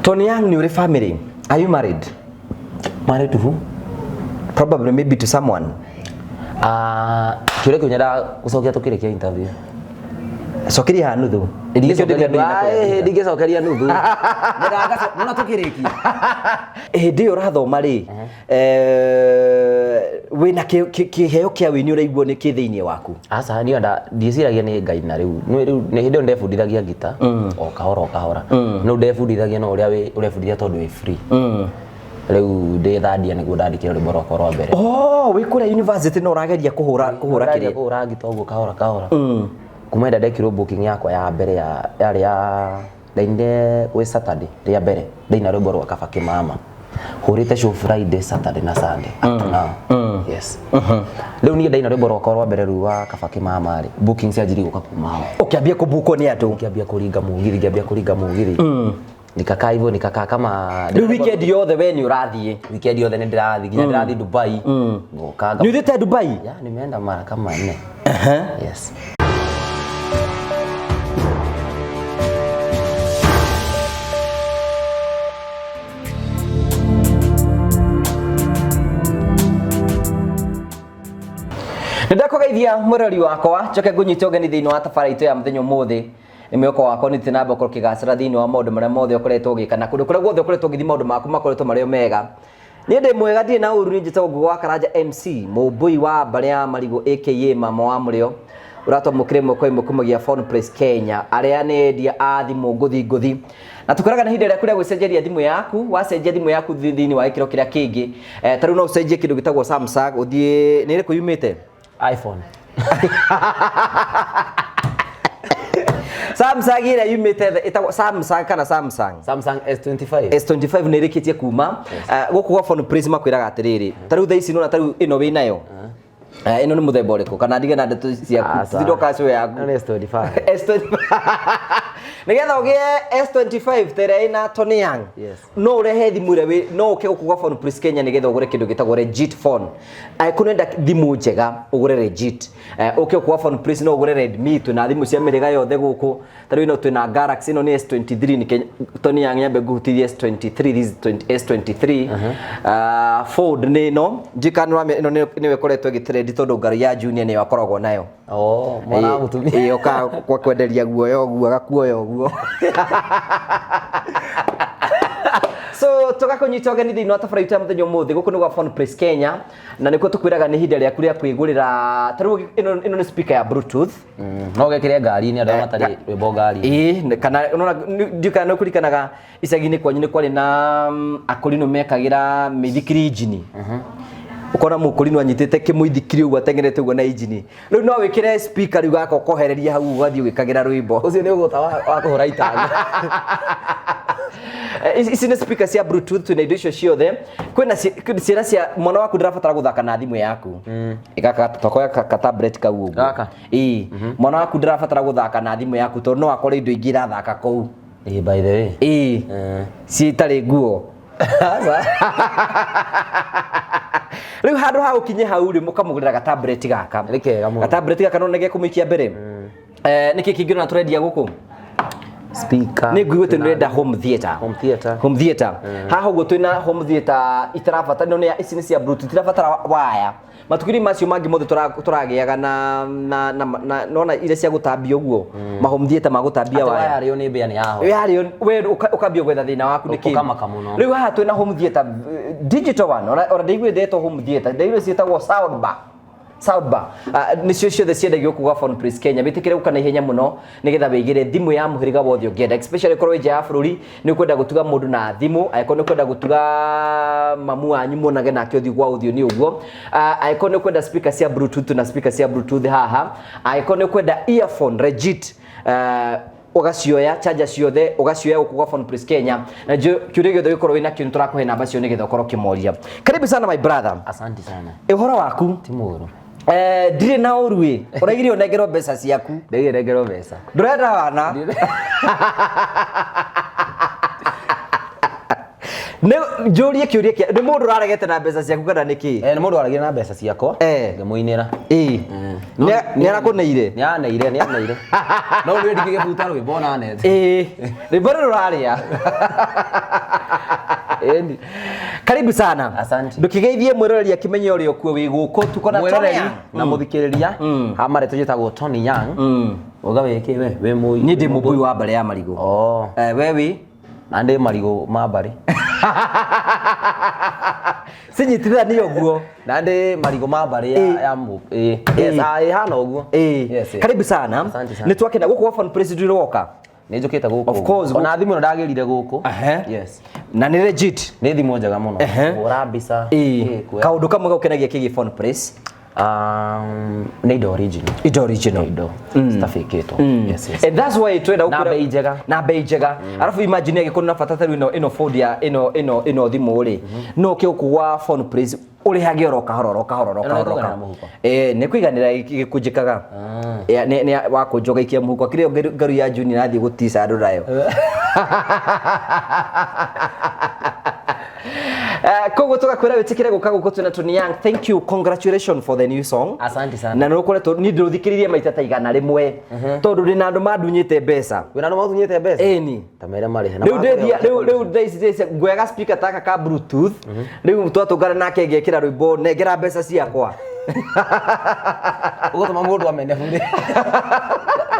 Tony Young, nĩ ũrĩ family? Are you married? Married to who? Probably maybe to someone. Ah, kĩũria kĩu nyendaga gũcokia tũkĩrĩkia interview. Cokeria haha nuthu. Nĩkĩo ndĩrenda ndĩna kũrĩa. Ndingĩcokeria nuthu. Nyendaga nona tũkĩrĩkia. Hĩndĩ ĩyo ũrathoma rĩ, wĩna kĩheo kĩa wĩini ũraigua nĩ kĩ thĩinĩ waku? Aca, niĩ nda ndiĩciragia nĩ Ngai na rĩu nĩ rĩu nĩ hĩndĩ ĩyo ndebundithagia ngita o kahora o kahora, no ndebundithagia no ũrĩa ũrebundithia tondũ wĩ free. Rĩu ndĩ thandia nĩguo ndandĩkire rwĩmbo rwakwa rwa mbere. Oh, wĩ kũrĩa university no ũrageria kũhũra Ndageria kĩrĩa? Kũhũra ngita ũguo kahora kahora. Kuma hĩndĩ ndekirwo booking yakwa ya mbere ya yarĩ ya ndainire gwĩ Saturday rĩa mbere ndaina rwĩmbo rwa Kaba Kĩmama, hũrĩte show Friday, Saturday na Sunday up to now. Yes, rĩu niĩ ndaina rwĩmbo rwakwa rwa mbere rũu wa Kaba Kĩmama rĩ, booking cianjirie gũka kuma hau. Ũkĩambia kũbukwo nĩ andũ. Ngĩambia kũringa mũgithi, ngĩambia kũringa mũgithi, nikakaa hivyo, nikakaa kama Rĩu weekend yothe we nĩ ũrathiĩ? Weekend yothe nĩ ndĩrathiĩ, nginya ndĩrathiĩ Dubai, ngoka. Nĩ ũthiĩte Dubai? Ya, nimeenda mara kama nne. Yes. Nĩ ndakũgeithia mwĩrori wakwa, njoke ngũnyite ũgeni thĩinĩ wa tabara itũ ya mũthenya ũmũthĩ. Nĩ mwĩhoko wakwa nĩ tũnamba ũkorwo ũkĩgacĩra thĩinĩ wa maũndũ marĩa mothe ũkoretwo ũgĩka na kũndũ kũrĩa guothe ũkoretwo ũgĩthiĩ, maũndũ maku makoretwo marĩ o mega. Niĩ ndĩ mwega, ndirĩ na ũru. Niĩ njĩtagwo Ngugi wa Karanja MC Mũmbũi wa mbarĩ ya Marigũ, aka Mama wa Mũrĩo. Ũratwamũkĩra ĩmwe kwa ĩmwe kumagia Phone Place Kenya, arĩa nĩ endia a thimũ ngũthi ngũthi, na tũkoraga na ihinda rĩaku rĩa gwĩcenjeria thimũ yaku. Wacenjia thimũ yaku thĩinĩ wa gĩkĩro kĩrĩa kĩngĩ, ta rĩu no ũcenjie kĩndũ gĩtagwo Samsung, ũthiĩ nĩ ĩrĩkũ yumĩte? iPhone. Samsung ĩrĩa yumĩte ĩtagwo Samsung kana Samsung? Samsung S25. S25 nĩ ĩrĩkĩtie kuma. Gũkũ gwa Phone Place makwĩraga atĩrĩrĩ, ta rĩu thaa ici nona ta rĩu ĩno wĩnayo. Ĩno nĩ mũthemba ũrĩkũ? Kana ndige na ndeto ciaku? Aca. Tindoka show yaku. Ĩno nĩ S25. S25, nĩgetha ũgĩe S25 ta ĩrĩa ĩna Tony Young, no ũrehe thimũ ĩrĩa no ũke gũkũ gwa Phone Place Kenya nĩgetha ũgũre kĩndũ gĩtagwo legit phone. Angĩkorwo nĩũrenda thimũ njega, ũgũre legit. Ũke gũkũ gwa Phone Place no ũgũre Redmi, twĩna thimũ cia mĩhĩrĩga yothe gũkũ. Ta rĩu ĩno twĩna Galaxy, ĩno nĩ S23. Nĩkĩ Tony Young nyambe ngũhutithie S23? This is 20, S23. Fold nĩ ĩno, ndiũĩ kana nĩũramenya ĩno nĩyo ĩkoretwo ĩgĩtrend tondũ ngari ya Junior nĩyo akoragwo nayo. Oh, mwana wa mũtumia. Ĩĩ, okaga kwa kwenderia guoya ũguo, agakuoya ũguo. So tũgakũnyita ũgeni thĩinĩ wa tabara itũ ya mũthenya ũmũthĩ. Gũkũ nĩ gwa Phone Place Kenya na nĩkuo tũkwĩraga nĩ ihinda rĩaku rĩa kwĩgũrĩra. Ta rĩu ĩno nĩ speaker ya Bluetooth. No gekire ngari-inĩ, andũ arĩa matarĩ rwĩmbo ngari-inĩ. Ĩĩ, kana ũnona ndiũĩ kana nĩ ũkũririkanaga icagi-inĩ kwanyu nĩ kwarĩ na akũrinũ mekagĩra mĩithikiri injini. Ũkona mũkũrinũ anyitĩte kĩmũithikiri ũguo ateng'erete ũguo na injini. Rĩu no wĩkĩre speaker rĩu gaka ũkohereria hau ũgathiĩ ũgĩkagĩra rwĩmbo. Ũcio nĩ ũgũta wa kũhũra itanga. Ici nĩ speaker cia Bluetooth, twĩna indo icio ciothe. Kwĩna ciana cia mwana waku ndarabatara gũthaka na thimũ yaku. Gaka tokoya ka tablet kau ũguo. Gaka? Ĩĩ. Mwana waku ndarabatara gũthaka na thimũ yaku tondũ no akore indo ingĩ irathaka kũu. Ĩĩ, by the way. Ĩĩ. Citarĩ nguo. Rĩu handũ ha ũkinye hau rĩ, mũkamũgũrĩra ga tablet gaka. Nĩ kega mũno. Ga tablet gaka no nĩ gekũmũikia mbere. Nĩkĩ kĩngĩ ona tũrendia gũkũ? Speaker. Nĩ nguigua twĩna home theater. Home theater. Home theater haha ũguo twĩna home theater itarabatara, no nĩ ici nĩ cia Bluetooth, itirabatara waya. Matukũ-inĩ macio mangĩ mothe tũragĩaga na nona iria cia gũtambia ũguo, ma home theater ma gũtambia Atĩ waya. waya rĩo nĩ mbĩa nĩ yaho. Yarĩo we ũkambia gwetha thĩna waku nĩ kĩ. Ũkamaka mũno. Rĩu haha twĩna home theater, digital one. Ona ndaiguire ndetwo home theater, ndaiguire ciĩtagwo sound bar. Sound bar. Nĩcio ciothe ciendagio gũkũ gwa Phone Place Kenya. Wĩtĩkĩre gũka na ihenya mũno nĩgetha wĩgĩre thimũ ya mũhĩrĩga wothe ũngĩenda, especially korwo wĩ nja ya bũrũri nĩ ũkwenda gũtuga mũndũ na thimũ, angĩkorwo nĩ ũkwenda gũtuga mamu wanyu muonage nake ũthiũ kwa ũthiũ nĩ ũguo. Angĩkorwo nĩ ũkwenda speaker cia Bluetooth, na speaker cia Bluetooth haha. Angĩkorwo nĩ ũkwenda earphone legit, ũgacioya, charger ciothe ũgacioya gũkũ gwa Phone Place Kenya. Na kĩũria gĩothe ũngĩkorwo wĩna kĩo, nĩ tũrakũhe namba cio nĩgetha ũkorwo ũkĩmoria. Karibu sana, my brother. Asante sana. Ũhoro waku? Ti mũũru. Ndirĩ na ũru ĩ, ũraigire ũnengerwo mbeca ciaku. Ndaigire nengerwo mbeca. Ndũrenda wana. Nĩ njũrie kĩũria kĩa nĩ mũndũ ũraregete na mbeca ciaku kana nĩ kĩ? Eh, nĩ mũndũ waragia na mbeca ciakwa. Eh. Ngĩmũinĩra. Ĩĩ. Nĩ arakũneire? Nĩ aneire, nĩ aneire. No rĩu ndingĩgĩbuta rwĩmbo ona nete. Ĩĩ. Rwĩmbo rũrũ rũrarĩa. Ĩni. Karibu sana. Asante. Ndũkĩgeithie mwĩroreri akĩmenye ũrĩa ũkuo wĩ gũkũ tuko na Tony Mwĩroreri Young. na mũthikĩrĩria ha marĩtwa njĩtagwo Tony Young. Uga wĩkĩ we wĩ mũi. Niĩ ndĩ mũmbui wa mbarĩ ya marigũ. Oh. Eh, we wĩ? Na ndĩ marigũ ma mbarĩ. Cinyitithanio ũguo. Na ndĩ marigũ ma mbarĩ ya ya mũ. Ĩ. Yes, ah, ĩ hana ũguo. Ĩĩ. Yes, yes. Karibu sana. Asante sana. Nĩ twakena gũkũ gwa Phone Place ndũroka. Nĩ njũkĩte gũkũ. Of course, Ona thimũ ĩno ndagĩrire gũkũ. Ehe. Yes. Na nĩ legit. Nĩ thimũ njega mũno. Ehe. Kũhũra mbica. Ĩĩ. Ĩ, kuoya- Kaũndũ kamwe gaũkenagia kĩgiĩ Phone Place. Nĩ indo original. Indo original. Indo citabĩkĩtwo. Yes, yes. And that's why twenda Na bei njega. Na bei njega. Arabu imagine angĩkorwo na bata ta rĩu ĩno phone ya ĩno thimũ rĩ. No ũke gũkũ gwa Phone Place ũrĩhage oro kahora oro kahora oro Ĩno kahora. nĩ kũiganĩra mũhuko? Eh, nĩ kũiganĩra gĩkũnjĩkaga. Eh, nĩ wakũnja ũgaikia mũhuko. Kĩrĩa ngaru ya Juni ĩrathiĩ gũtica andũ nayo. Eh, koguo tũgakwĩra wĩtĩkĩre gũka gũkũ twĩna Tony Young. Thank you. Congratulations for the new song. Asante sana. Na nĩ ũkoretwo niĩ ndĩrũthikĩrĩirie maita ta 100 tondũ ndĩ na andũ mandunyĩte mbeca. Wĩna andũ mathunyĩte mbeca? Ĩni. Ta mere marĩhe. Na Rĩu ndĩthia makũrĩha rĩu rĩu thaa ici thaa ici nguoyaga speaker taka ka bluetooth rĩu twatũngana nake ngekĩra rwĩmbo nengera mbeca ciakwa. Ũgũtũma mũndũ amene bure.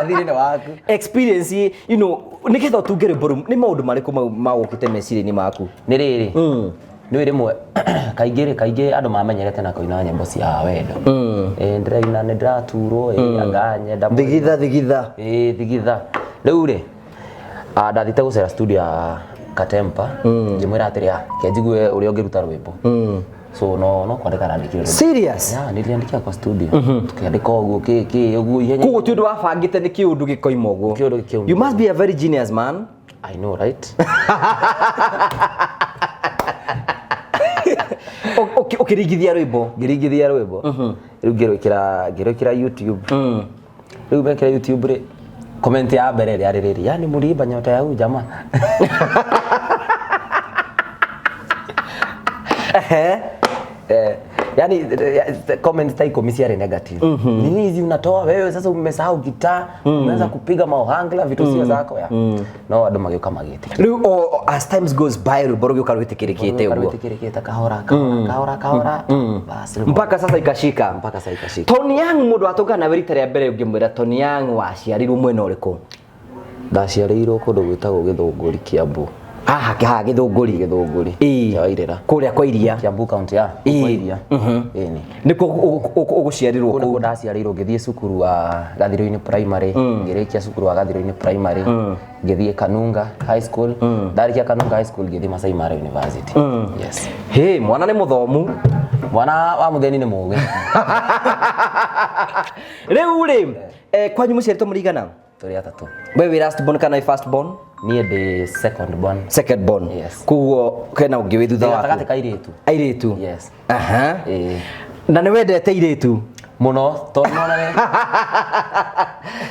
Thirĩ-inĩ waku. Experience you know nĩgetha ũtunge rwĩmbo rũu nĩ maũndũ marĩkũ mau magũkĩte meciria-inĩ maku? Nĩ rĩrĩ. Nĩ rĩmwe kaingĩ rĩ kaingĩ andũ mamenyerete na kũina nyĩmbo cia wendo. Ĩ ndĩraina nĩ ndĩraturwo ĩ anga nyenda mũno. Thigitha thigitha. Ĩ thigitha. Rĩu rĩ ndathiĩte gũcera studio ya Katempa ngĩmwĩra atĩrĩ ah ke njigue ũrĩa ũngĩruta rwĩmbo. So no kwandĩka ndandĩkire rwĩmbo. Serious? Yeah, niliandikia kwa studio. Tukiandĩka ũguo kĩ kĩ ũguo ihenya. Koguo ti ũndũ wabangĩte nĩ kĩũndũ gĩkoima ũguo. Kĩũndũ gĩkĩoima. You must be a very genius man. I know, right? Ũkĩringithia rwĩmbo. Ngĩringithia rwĩmbo. Rĩu ngĩrwĩkĩra YouTube. Rĩu mekĩra YouTube rĩ comment ya mbere rĩarĩ rĩrĩ yani mũliiba nyota ya huyu jamaa. Ehe. Eh, yani comment ta 10 ciarĩ negative. Nini hizi unatoa wewe sasa umesahau gitaa, umeanza kupiga maohangla vitu sio zako ya. No andũ magĩũka magĩtĩkĩra. Rĩu as times goes by rwĩmbo rũgĩũka rwĩtĩkĩrĩkĩte ũguo. Rwĩtĩkĩrĩkĩte kahora kahora kahora kahora. Bas rĩu Mpaka sasa ikashika. mpaka sasa ikashika. Tony Young mũndũ watũngana nawe rita rĩa mbere ũngĩmwĩra Tony Young waciarirwo mwena ũrĩkũ? Ndaciarĩirwo kũndũ gwĩtagwo Gĩthũngũri Kiambu. Haha haha Gĩthũngũri. Gĩthũngũri. Ĩĩ. Kĩa Wairĩra. Kũrĩa kwa iria. Kiambu county ya. Ĩĩ. Kwa iria. Ĩni. Nĩkuo ũgũciarirwo Kũu kũu. nĩkuo ndaciarĩirwo ngĩthiĩ cukuru wa Gathirũ-inĩ primary, ngĩrĩkia cukuru wa Gathirũ-inĩ primary, ngĩthiĩ Kanunga High School, ndarĩkia Kanunga High School ngĩthiĩ Masai Mara University. Yes. Hĩ, mwana nĩ mũthomu. Mwana wa mũtheni nĩ mũgĩ. Rĩu rĩ, kwanyu mũciarĩtwo mũrĩ igana? Tũrĩ atatũ. We wĩ last born kana wĩ first born? Niĩ ndĩ second born. Second born. Yes. Koguo kena ũngĩ wĩ thutha Ndĩ waku. gatagatĩ ka airĩtu. Airĩtu. Yes. Aha. Ĩĩ. Na nĩ wendete airĩtu? Mũno tondũ nona nĩ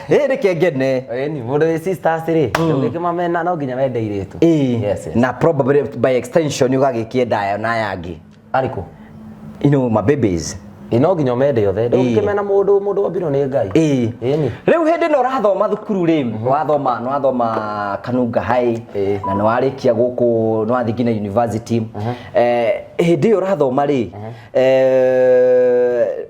Ĩ reke ngene. Ĩni mũndũ wĩ sisters rĩ, ũngĩkĩmamena no nginya wende airĩtu. Ĩĩ. Yes, yes. Na probably by extension ũgagĩkĩenda aya na aya angĩ. Arĩkũ? You know, my babies. Ĩ no nginya ũmende othe. Ndũngĩkĩmena mũndũ wombirwo nĩ Ngai. Ĩĩ. Ĩni. Rĩu hĩndĩ ĩno ũrathoma thukuru rĩ, wathoma nĩ wathoma Kanunga High Ĩĩ. na nĩ warĩkia gũkũ nĩ wathiĩ nginya university. Hĩndĩ ĩyo ũrathoma rĩ,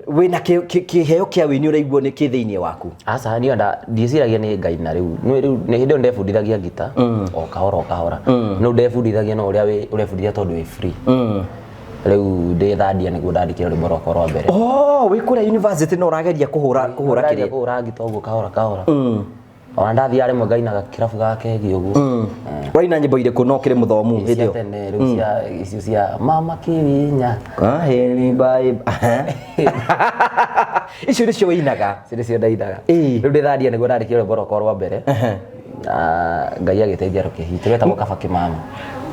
wĩna kĩheo kĩa wĩini ũraigua nĩ kĩ thĩinĩ waku? Aca niĩ ona ndiĩciragia nĩ Ngai na rĩu nĩ rĩu nĩ hĩndĩ ĩyo ndebundithagia ngita o kahora o kahora no ndebundithagia no ũrĩa ũrebundithia tondũ wĩ free. Rĩu ndĩ thandia nĩguo ndandĩkire rwĩmbo rwakwa rwa mbere. Oh, wĩ kũrĩa university no ũrageria kũhũra Ndĩrageria kĩrĩa? kũhũra ngita ũguo kahora kahora. Ona ndathiaga rĩmwe ngainaga kĩrabu gake gĩ ũguo. Ũraina nyĩmbo irĩkũ no ũkĩrĩ mũthomu hĩndĩ Cia ĩyo? tene rĩu cia icio cia mama kirinya. Kwaheri bye. Icio nĩcio wĩinaga. Icio nĩcio ndainaga. Ĩĩ. Rĩu ndĩ thandia nĩguo ndandĩkire rwĩmbo rwakwa rwa mbere. Na Ngai agĩteithia rũkĩhit. Rwetagwo Kaba Kĩmama.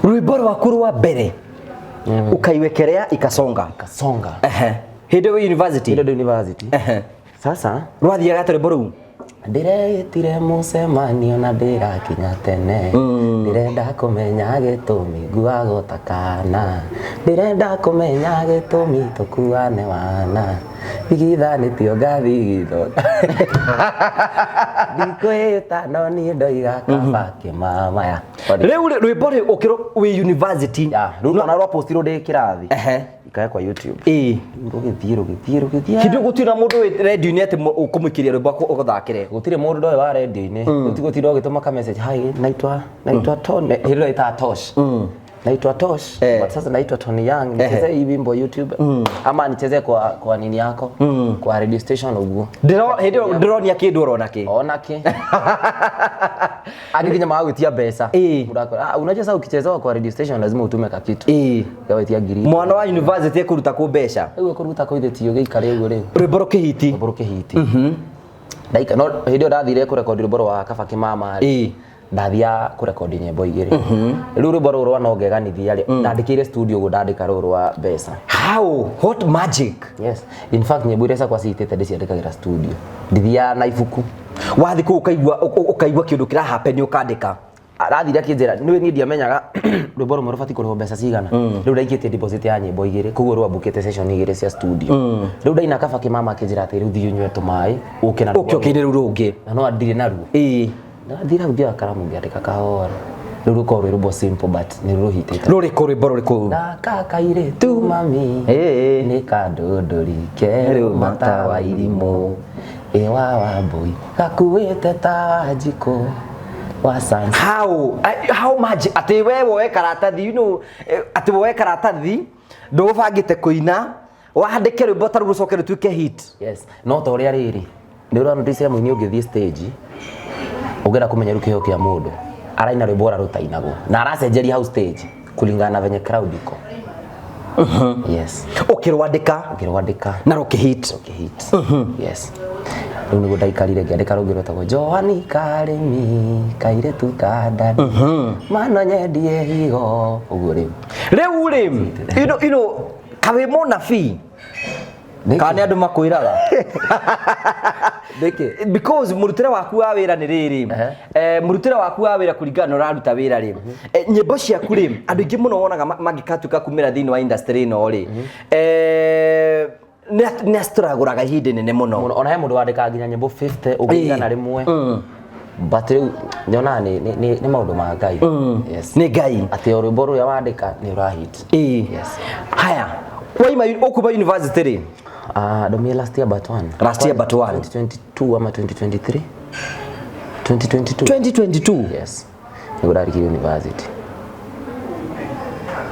Rwĩmbo rwaku rwa mbere ukaiwekelea ikasonga. Kasonga. Ehe. Hĩndĩ ĩyo wĩ university. Hĩndĩ ĩyo ndĩ university. Ehe. Sasa Rwathiaga atĩa rwĩmbo rũu? Ndĩreĩtire mũcemanio na ndĩrakinya tene, ndĩrenda kũmenya gĩtũmi nguagwo ta kana, ndĩrenda kũmenya gĩtũmi tũkuane wana, thigithanĩtio ngathigithwo ndikwĩta no niĩ ndoiga kaba kĩmama ya. Rĩu rĩ, rwĩmbo rĩ ũkĩrwo wĩ university? Ya, rĩu ona rwapostirwo ndĩ kĩrathi. Ikawekwa YouTube. Rũgĩthiĩ rũgĩthiĩ rũgĩthiĩ. Hĩndĩ gũtirĩ na mũndũ wĩ radio-inĩ atĩ ũkũmũikĩria rwĩmbo ũgũthakĩre? Gũtirĩ mũndũ ndoĩ wa radio-inĩ. Gũtirĩ ũgĩtũma ka message, "Hi, naitwa Tony." Hĩndĩ ĩyo ĩtaga Tosh. Naitwa Tosh, but sasa naitwa Tony Young. Nichezee hii wimbo YouTube ama nichezee kwa nini yako? Kwa radio station ũguo. Hĩndĩ ĩyo ndĩronia kĩndũ orona kĩ. Ona kĩ. Angĩ nginya magagwĩtia mbeca. Mũndũ akwĩra, "Ah, unajua sasa ukichezewa kwa radio station lazima utume ka kitu." Gawĩtia ngiri. Mwana wa university ekũruta kũ mbeca? Rĩu ekũruta kũ ithe ti ũgĩikare ũguo rĩu. Rwĩmbo rũkĩhiti. Rwĩmbo rũkĩhiti. Ndaika no hĩndĩ ĩyo ndathire kũrekondi rwĩmbo rwa Kaba Kĩmama rĩ. Ndathiaga kũrekondi nyĩmbo igĩrĩ. Rĩu rwĩmbo rũrũ rwa no ngeganithia rĩ, ndandĩkĩire studio ũguo ndandĩka rũrũ rwa mbeca. How? What magic? Yes. In fact nyĩmbo iria ciakwa cihitĩte ndĩciandĩkagĩra studio. Ndithiaga na ibuku. Wathiĩ kũu ũkaigua kĩũndũ kĩra happen ũkandĩka. Arathire akĩnjĩra nĩ niĩ ndiamenyaga rwĩmbo rũmwe rũbatiĩ kũrĩhwo mbeca cigana. Rĩu ndaikĩtie deposit ya nyĩmbo igĩrĩ, koguo rwambũkĩte session igĩrĩ cia studio. Rĩu ndaina Kaba Kĩmama akĩnjĩra atĩ rĩu thiĩ ũnyue tũmaĩ ũke na Ũke ũkĩine rĩu rũngĩ. Na no ndirĩ naruo. Ndathire hau ngĩoya karamu ngĩandĩka kahora. Rĩu rũkorwo rwĩ rwĩmbo simple but nĩ rũhitĩte. Rũrĩkũ rwĩmbo rũrĩkũ? Gaka kairĩtu mami nĩ kandũndũri kerũ mata wa irimũ, ĩ wa Wambũi gakuĩte ta Wanjikũ wa Sans. How much atĩ we woe karatathi, you know, atĩ woe karatathi ndũbangĩte kũina wandĩke rwĩmbo ta rũu rũcoke rũtuĩke hit? Yes, no ta ũrĩa rĩrĩ nĩ ũrona notice mũini ũngĩthiĩ stage ũngĩenda kũmenya rĩu kĩheo kĩa mũndũ araina rwĩmbo ũrĩa rũtainagwo na aracenjeria hau stage kulingana na venye crowd iko. Yes. Ũkĩrwandĩka. Ũkĩrwandĩka. Na rũkĩhit. Rũkĩhit. Yes. Rĩu nĩguo ndaikarire ngĩandĩka rũngĩ rwĩtagwo Joani Karĩmi kairĩtu ka ndadi mano nyendie higo ũguo rĩu. Rĩu rĩ, ino kawĩ mũnabii kana nĩ andũ makwĩraga? Nĩkĩ? Because mũrutĩre waku wa wĩra nĩ rĩrĩ, mũrutĩre waku wa wĩra kũringana na ũraruta wĩra rĩ, nyĩmbo ciaku rĩ, andũ aingĩ mũno wonaga mangĩkatuĩka kumĩra thĩinĩ wa industry ĩno rĩ, nĩ acitũragũraga ihinda inene mũno. Mũno. Ona he mũndũ wandĩkaga nginya nyĩmbo 50 ũngĩ igana rĩmwe. But rĩu nyonaga nĩ maũndũ ma Ngai. Yes. Nĩ Ngai. Atĩ o rwĩmbo rũrĩa wandĩka nĩ ũrahit. Yes. Haya, waima ũkuma university rĩ? Ndomire last year but one. Last year but one. 2022 ama 2023? 2022. 2022? Yes. Nĩguo ndarĩkirie university.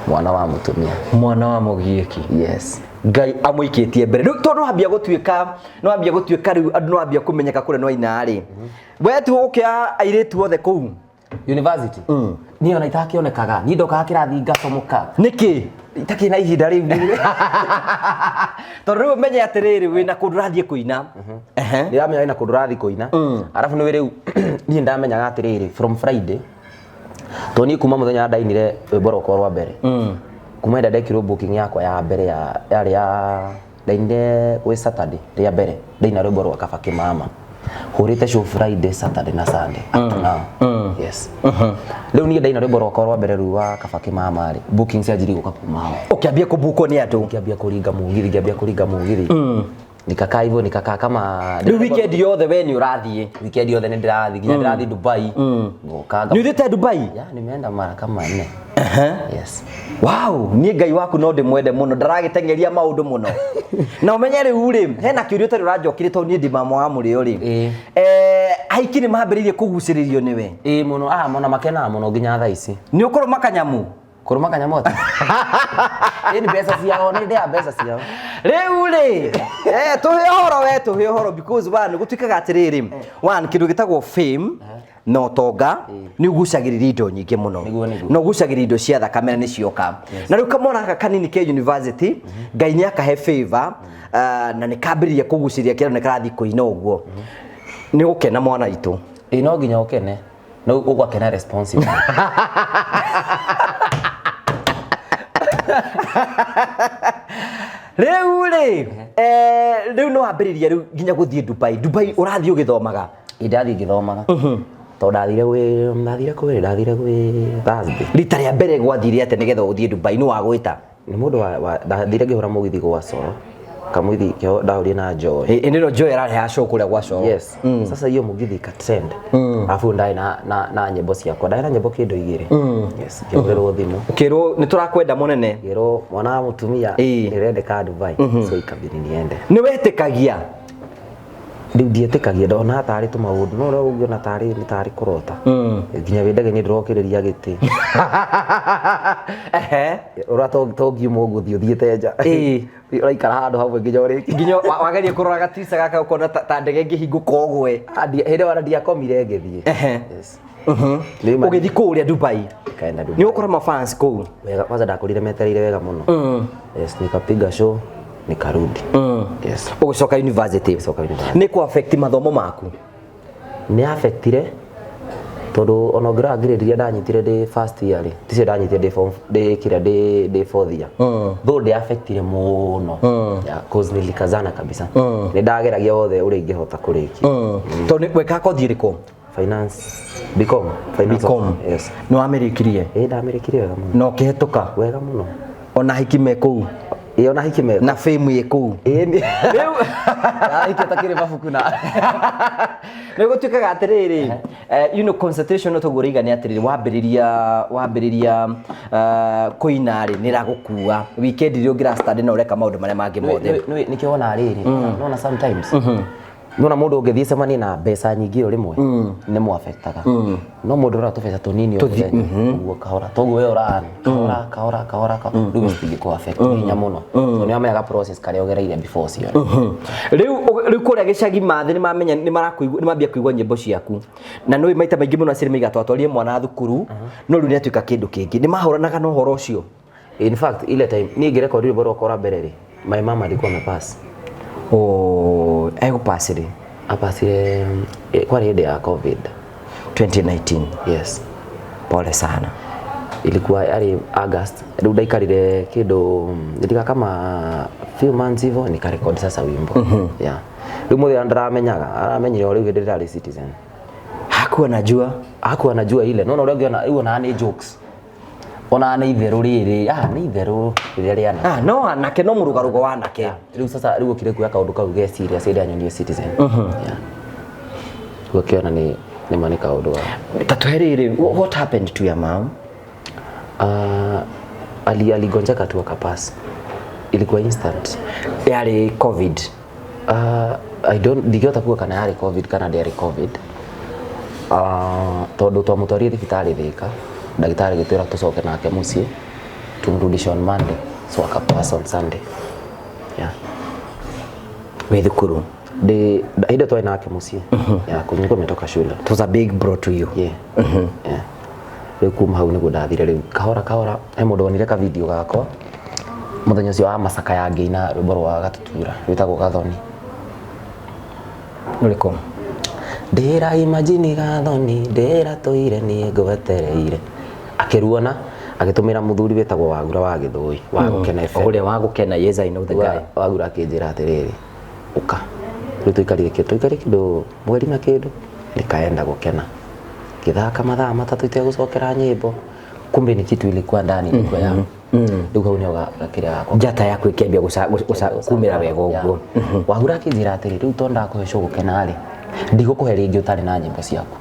Mwana wa mũtumia. Mwana wa mũgiĩki. Yes. Ngai amũikĩtie mbere. Rĩu tondũ no ambia gũtuĩka, no ambia gũtuĩka rĩu andũ no ambia kũmenyeka kũrĩa no aina rĩ. We tu ũkĩa airĩtu othe kũu? University? Niĩ ona itakĩonekaga. Niĩ ndokaga kĩrathi ngacomoka. Nĩkĩ? Itakĩ na ihinda rĩu. Tondũ rĩu ũmenye atĩrĩrĩ, wĩna kũndũ ũrathiĩ kũina. Ndĩramenya wĩna kũndũ ũrathiĩ kũina. Arabu nĩ rĩu niĩ ndamenyaga atĩrĩrĩ from Friday. Tondũ niĩ kuma mũthenya ndainire rwĩmbo rwakwa rwa mbere. Kuma hĩndĩ ndekirwo booking yakwa ya mbere ya yarĩ ya ndainire gwĩ Saturday rĩa mbere ndaina rwĩmbo rwa Kaba Kĩmama. Hũrĩte show Friday, Saturday na Sunday up to now. Yes. Rĩu niĩ ndaina rwĩmbo rwakwa rwa mbere rũu rwa Kaba Kĩmama rĩ, booking cianjirie gũka kuma hau. Ũkĩambia kũbukwo nĩ andũ. Ngĩambia kũringa mũgithi, ngĩambia kũringa mũgithi. Nikakaa hivyo, nikakaa kama Rĩu weekend yothe we nĩ ũrathiĩ? Weekend yothe nĩ ndĩrathiĩ, nginya ndĩrathiĩ Dubai. Ngoka Nĩ ũthiĩte Dubai? Ya, nimeenda mara kama 4. Yes. Wow, niĩ Ngai waku no ndĩmwende mũno, ndaragĩteng'eria maũndũ mũno. Na ũmenye rĩu rĩ, hena kĩũria ũtarĩ ũranjokeria tondũ niĩ ndĩ mama wa mũrĩo rĩ. Aiki nĩ mambĩrĩirie kũgucĩrĩrio nĩwe? Ĩĩ mũno, mũno makenaga mũno nginya thaa ici. Nĩ ũkũrũma kanyamũ? Kũrũma kanyamũ atĩa? Ĩĩ nĩ mbeca ciao, nĩ ndĩaga mbeca ciao. Rĩu rĩ, tũhe ũhoro we, tũhe ũhoro because one, gũtuĩkaga atĩrĩrĩ, one, kĩndũ gĩtagwo fame na ũtonga nĩ ũgucagĩrĩria indo nyingĩ mũno. Nĩguo, nĩguo. Na ũgucagĩrĩria indo cia thakame na nĩ cioka. Na rĩu kamwana gaka kanini ke university, Ngai nĩ akahe favor, na nĩ kambĩrĩria kũgucĩrĩria kĩrĩa nĩ karathiĩ kũina ũguo. Nĩ ũgũkena mwana witũ. Ĩĩ no nginya ũkene. No ũgakena responsible. Rĩu rĩ, rĩu no wambĩrĩria rĩu nginya gũthiĩ Dubai. Dubai ũrathiĩ ũgĩthomaga? Ndathiĩ ngĩthomaga tondũ ndathire gwĩ ndathire kwĩ ndathire gwĩ Thursday. Rita rĩa mbere gwathire atĩa nĩgetha ũthiĩ Dubai? Nĩ wagwĩta? Nĩ mũndũ ndathire ngĩhũra mũgithi gwa Coro, kamũgithi kĩo ndahũrire na Joy. Ĩ nĩro Joy ararehaga show kũrĩa gwa Coro. Yes. Sasa hiyo mũgithi ikatrend, alafu ndaĩ na nyĩmbo ciakwa, ndaĩ na nyĩmbo kĩndũ igĩrĩ. Yes, ngĩhũrĩrwo thimũ. Ũkĩrwo nĩ tũrakwenda mũnene. Ngĩrwo mwana wa mũtumia nĩrendeka Dubai, so ikabidi niende. Nĩ wetĩkagia? Rĩu ndietĩkagia, ndona tarĩ tũmaũndũ, no ũrĩa ũngĩona tarĩ nĩ tarĩ kũrota, nginya wĩ ndege-inĩ ndĩrokĩrĩria gĩtĩ. Ũrĩa to ngiuma ũguo ũthiĩ ũthiĩte nja. Ũraikara handũ hamwe nginya ũrĩkie. Nginya wagerie kũrora gatirica gaka ũkona ta ndege ĩngĩhingũka ũgwe. Hĩndĩ ĩyo ona ndiakomire ngĩthiĩ. Yes. Rĩu Ũgĩthiĩ kũrĩa Dubai. Nikaenda Dubai. Nĩ ũgũkora mafans kũu? Wega, kwanza ndakorire metereire wega mũno. Yes, nikapiga show nikarudi. Yes. Ũgĩcoka university? Ngĩcoka university. Nĩ kũ affect mathomo maku? Nĩ affectire tondũ ona ũngĩrora grade iria ndanyitire ndĩ first year rĩ, ticio ndanyitire ndĩ form, ndĩ kĩrĩa, ndĩ fourth year. Though ndĩ affectire mũno. Yeah, cause nilikazana kabisa. Nĩ ndageragia wothe ũrĩa ingĩhota kũrĩkia. Tondũ wekaga kothi ĩrĩkũ? Finance, BCom, finance. BCom. Yes. Nĩ wamĩrĩkirie? Ĩ, ndamĩrĩkirie wega mũno. Na ũkĩhetũka? Wega mũno. Ona hiki me kũu? Ĩ, ona hiki me. Na fame ĩ kũu? Ĩ, nĩ. Rĩu hiki atakĩrĩ mabuku na. Nĩ gũtuĩkaga atĩrĩrĩ, concentration no toguo ũraiga nĩ atĩrĩrĩ, wambĩrĩria kũina rĩ, nĩ ĩragũkua. Weekend iria ũngĩra study na ũreka maũndũ marĩa mangĩ mothe. Nĩkĩo wona rĩrĩ, nona sometimes nona mũndũ ũngĩthiĩ cemanie na mbeca nyingĩ o rĩmwe nĩ mũafectaga, no mũndũ ũrora tũbeca tũnini o mũthenya ũguo kahora, toguo we ũra kahora kahora kahora kahora, rĩu citingĩkũ affect hinya mũno, so nĩ wamenyaga process karĩa ũgereire before ũcio. Rĩu kũrĩa gĩcagi mathĩ nĩ mamenya, nĩ marakũigua, nĩ mambia kũigua nyĩmbo ciaku, na nĩ maita maingĩ mũno aciari maiga twatwarire mwana thukuru, no rĩu nĩ atuĩka kĩndũ kĩngĩ. Nĩ mahũranaga na ũhoro ũcio? In fact, ile time niĩ ngĩrekondi rwĩmbo rwakwa rwa mbere rĩ, my mama alikuwa amepass. Oh, egũpass rĩ? Apasire kwarĩ hĩndĩ ya COVID. 2019? Yes. Pole sana. Ilikuwa yarĩ August. Rĩu ndaikarire kĩndũ nilika kama few months hivyo nikarekodi sasa wimbo. Yeah. Rĩu mũthenya ndaramenyaga, aramenyire o rĩu hĩndĩ ndĩrarĩ Citizen. Hakuwa najua. Hakuwa najua ile. No ũrĩa ũngĩona rĩu ona nĩ jokes. Ona nĩ itherũ rĩrĩ, nĩ itherũ rĩrĩa rĩana. No anake no mũrũgarũgo wa anake. Yeah. Rĩu sasa rĩu ũkire kuoya kaũndũ kau ge serious hĩndĩ anyonire Citizen. Yeah. Rĩu akĩona nĩ ma nĩ kaũndũ ga. Ta tũhe rĩrĩ, what happened to your mom? Aligonjeka tu akapass. Ilikuwa instant. Yarĩ COVID? I don't, ndingĩhota kuga kana yarĩ COVID kana ndĩarĩ COVID. Tondũ twamũtwarire thibitarĩ Thĩka, ndagĩtarĩ agĩtwĩra tũcoke nake mũciĩ, tumrudishe on Monday, so akapass on Sunday. Yeah. Wĩ thukuru? Ndĩ hĩndĩ twarĩ nake mũciĩ. Yeah, nilikuwa nimetoka shule. It was a big blow to you. Yeah. Yeah. Rĩu kuma hau nĩguo ndathire rĩu kahora kahora, he mũndũ wonire ka video gakwa mũthenya ũcio wa Masaka ya ngĩina rwĩmbo rwa Gatutura rwĩtagwo Gathoni. Rũrĩkũ? Ndĩra imagine Gathoni, ndĩra tũire niĩ ngwetereire. Akĩruona agĩtũmĩra mũthuri wĩtagwo Wagura wa Gĩthũi wa Gũkena FM. Ũrĩa wa Gũkena, yes, I know the guy. Wagura akĩnjĩra atĩrĩrĩ, ũka. Rĩu tũikarire kĩndũ, tũikarire kĩndũ mweri na kĩndũ, nikaenda Gũkena. Ngĩthaka mathaa matatũ itegũcokera nyĩmbo. Kumbe ni kitu ilikuwa ndani, ilikuwa ya. Rĩu hau nĩho gakĩrĩa gakwa. Njata yaku ĩkĩambia kumĩra wega ũguo. Wagura akĩnjĩra atĩrĩ, rĩu to ndakũhe show Gũkena rĩ, ndigũkũhe rĩngĩ ũtarĩ na nyĩmbo ciaku.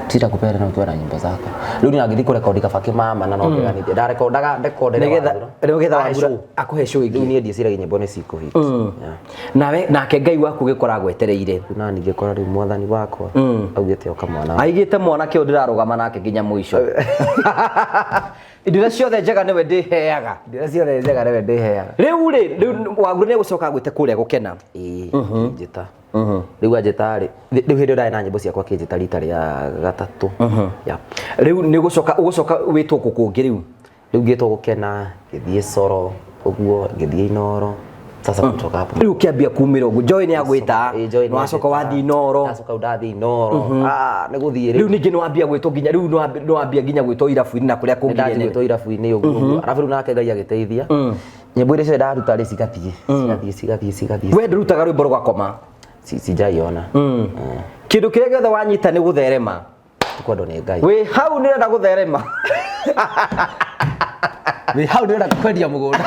Sitakupea tena ukiwa na nyimbo zako. Rĩu niĩ ngĩthiĩ kũrekondi Kaba Kĩmama na no ngĩganithia. Ndarekondaga ndekondere Nĩgetha Wagura. nĩgetha Ahe Wagura show. akũhe show ĩngĩ. Rĩu niĩ ndieciragia nyĩmbo nĩ cikũhit. Yeah. Nawe nake Ngai waku gĩkora agwetereire. Rĩu nani ngĩkora rĩu mwathani wakwa augĩte oka mwana. Aigĩte mwanake ũyũ ndĩrarũgama nake nginya mũico. Indo iria ciothe njega nĩwe ndĩheaga. Indo iria ciothe njega nĩwe ndĩheaga. Rĩu rĩ, rĩu Wagura nĩegũcoka agwĩte kũrĩa Gũkena. Ĩĩ, njĩta. Rĩu anjĩta rĩ, rĩu hĩndĩ ĩyo ndarĩ na nyĩmbo ciakwa akĩnjĩta rita rĩa gatatũ. Yeah. Rĩu nĩ ũgũcoka wĩtwo kũ kũngĩ rĩu? Rĩu ngĩtwo Gũkena, ngĩthiĩ Coro, ũguo, ngĩthiĩ Inoro. Sasa kutoka hapo. Rĩu ũkĩambia kumĩra ũguo, Joy nĩ agwĩta, Ĩĩ, Joy nĩ nĩ wacoka anjĩta. wathiĩ Inoro. Ndacoka rĩu ndathiĩ Inoro. Nĩ gũthiĩ rĩu. Ningĩ nĩ wambia gwĩtwo nginya rĩu nĩ wambia nginya gwĩtwo irabu-inĩ na kũrĩa kũngĩ Nĩ ndathiĩ gwĩtwo irabu-inĩ ũguo ũguo. Arabu rĩu nake Ngai agĩteithia. Nyĩmbo iria ciothe ndaruta rĩ cigathiĩ, cigathiĩ, cigathiĩ, cigathiĩ. We ndũrutaga rwĩmbo rũgakoma? Sijaiona. Kĩndũ kĩrĩa gĩothe wanyita nĩ gũtherema. Kwendwo nĩ Ngai. Wĩ hau nĩ ũrenda gũtherema. Wĩ hau ndĩrenda kwendia mũgũnda.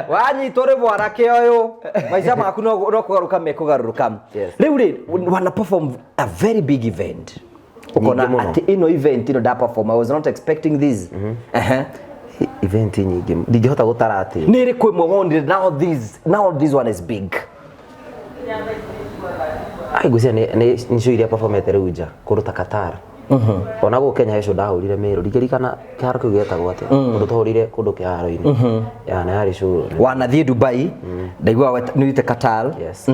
Wanyitwo nĩ mwanake ũyũ, maica maku no kũgarũka mekũgarũrũka. Yes. Rĩu rĩ, wana perform a very big event, ũkona Nyingĩ mũno. atĩ ĩno event ĩno nda perform, I was not expecting this. Ehe. Event nyingĩ ndingĩhota gũtara atĩ. Nĩ ĩrĩkũ ĩmwe wonire, now this one is big? Ai, ngwĩciria nĩ show iria performete rĩu nja kũndũ ta Qatar. Ona gũkũ Kenya he show ndahũrire Meru, ndingĩririkana kĩharo kĩu gĩetagwo atĩa, kũndũ twahũrire kũndũ kĩharo-inĩ ya na yarĩ show. Wanathiĩ Dubai, ndaigua nĩ wĩte Qatar. Yes,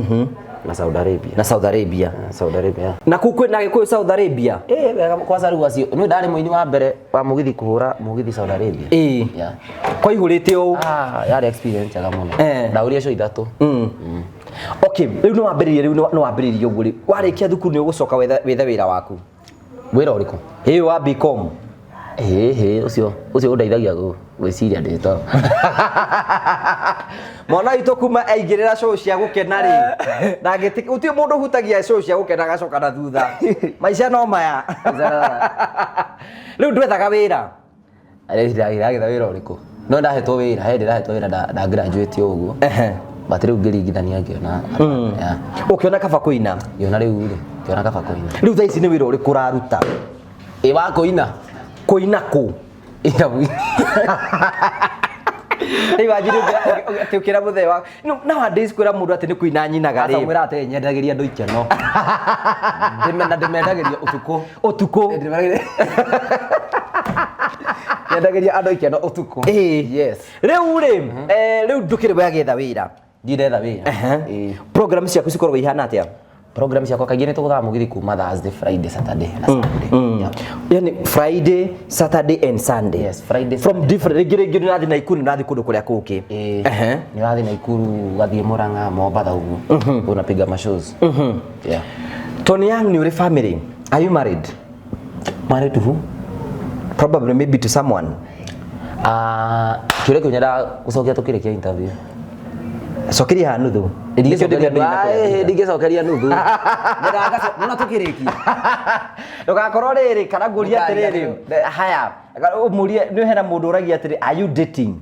na Saudi Arabia. Na Saudi Arabia. Saudi Arabia. Na kũu kwĩna Gĩkũyũ Saudi Arabia? Eh, wega, kwanza rĩu acio nĩ ndarĩ mũini wa mbere wa mũgithi kũhũra mũgithi Saudi Arabia. Yeah. Kwaihũrĩte ũũ? Ah, yarĩ experience njega mũno. Ndahũrire show 3. Okay, rĩu nĩ wambĩrĩria, rĩu nĩ wambĩrĩria ũguo rĩ, warĩkia thukuru nĩ ũgũcoka wethe wĩra waku? Wĩra ũrĩkũ? Ĩĩ, wa BCom. Ĩĩ, ũcio ũndeithagia gwĩciria ndĩ toro. Mwana witũ kuma aingĩrĩra show cia gũkena rĩ, ndangĩtĩkia gũtirĩ mũndũ ũhutagia show cia gũkena agacoka na thutha. Maica no maya. Rĩu ndwethaga wĩra? Ndĩragetha wĩra ũrĩkũ? No ndahetwo wĩra, he ndĩrahetwo wĩra nda graduate ũguo. But rĩu ngĩringithania ngĩona, yeah. Ũkĩona kaba kũina? Ngĩona rĩu rĩ, ngĩona kaba kũina. Rĩu thaa ici nĩ wĩra ũrĩkũ ũraruta? Ĩ, wa kũina. Kũina kũ? Interview. Rĩu wanjiri atĩ ũkĩra mũthee wa no nowadays kwĩra mũndũ atĩ nĩ kũina nyinaga Aca rĩ. mwĩra atĩ nyendagĩria andũ ikeno. Na ndĩmendagĩria ũtukũ. Ũtukũ. Nyendagĩria andũ ikeno ũtukũ. Yes. Rĩu rĩ, rĩu ndũkĩrĩ wagĩetha wĩra? Ndindetha wĩra. Ĩĩ. Program ciaku cikoragwo ihana atĩa? Program ciakwa kaingĩ nĩ tũgũthaga mũgithi kuma Thursday, Friday, Saturday na Sunday. Yeah. Yani Friday, Saturday and Sunday. Yes, Friday, From different, rĩngĩ rĩngĩ nĩ ũrathiĩ Naikuru, nĩ ũrathiĩ kũndũ kũrĩa kũngĩ. Ĩĩ. Nĩ ũrathiĩ Naikuru, ũgathiĩ Murang'a, Mombatha ũguo. Unapiga ma shows. Yeah. Tony Young, nĩ ũrĩ family? Are you married? Married to who? Probably maybe to someone. Ah, kĩũria kĩu nyendaga gũcokia tũkĩrĩkia interview. Cokeria haha nuthu. Ndingĩcokeria nuthu. Nyendaga nona tũkĩrĩkia. Ndũgakorwo rĩrĩ kana ngũrie atĩrĩrĩ, haya, ũmũrie nĩ hena mũndũ ũragia atĩrĩ, are you dating?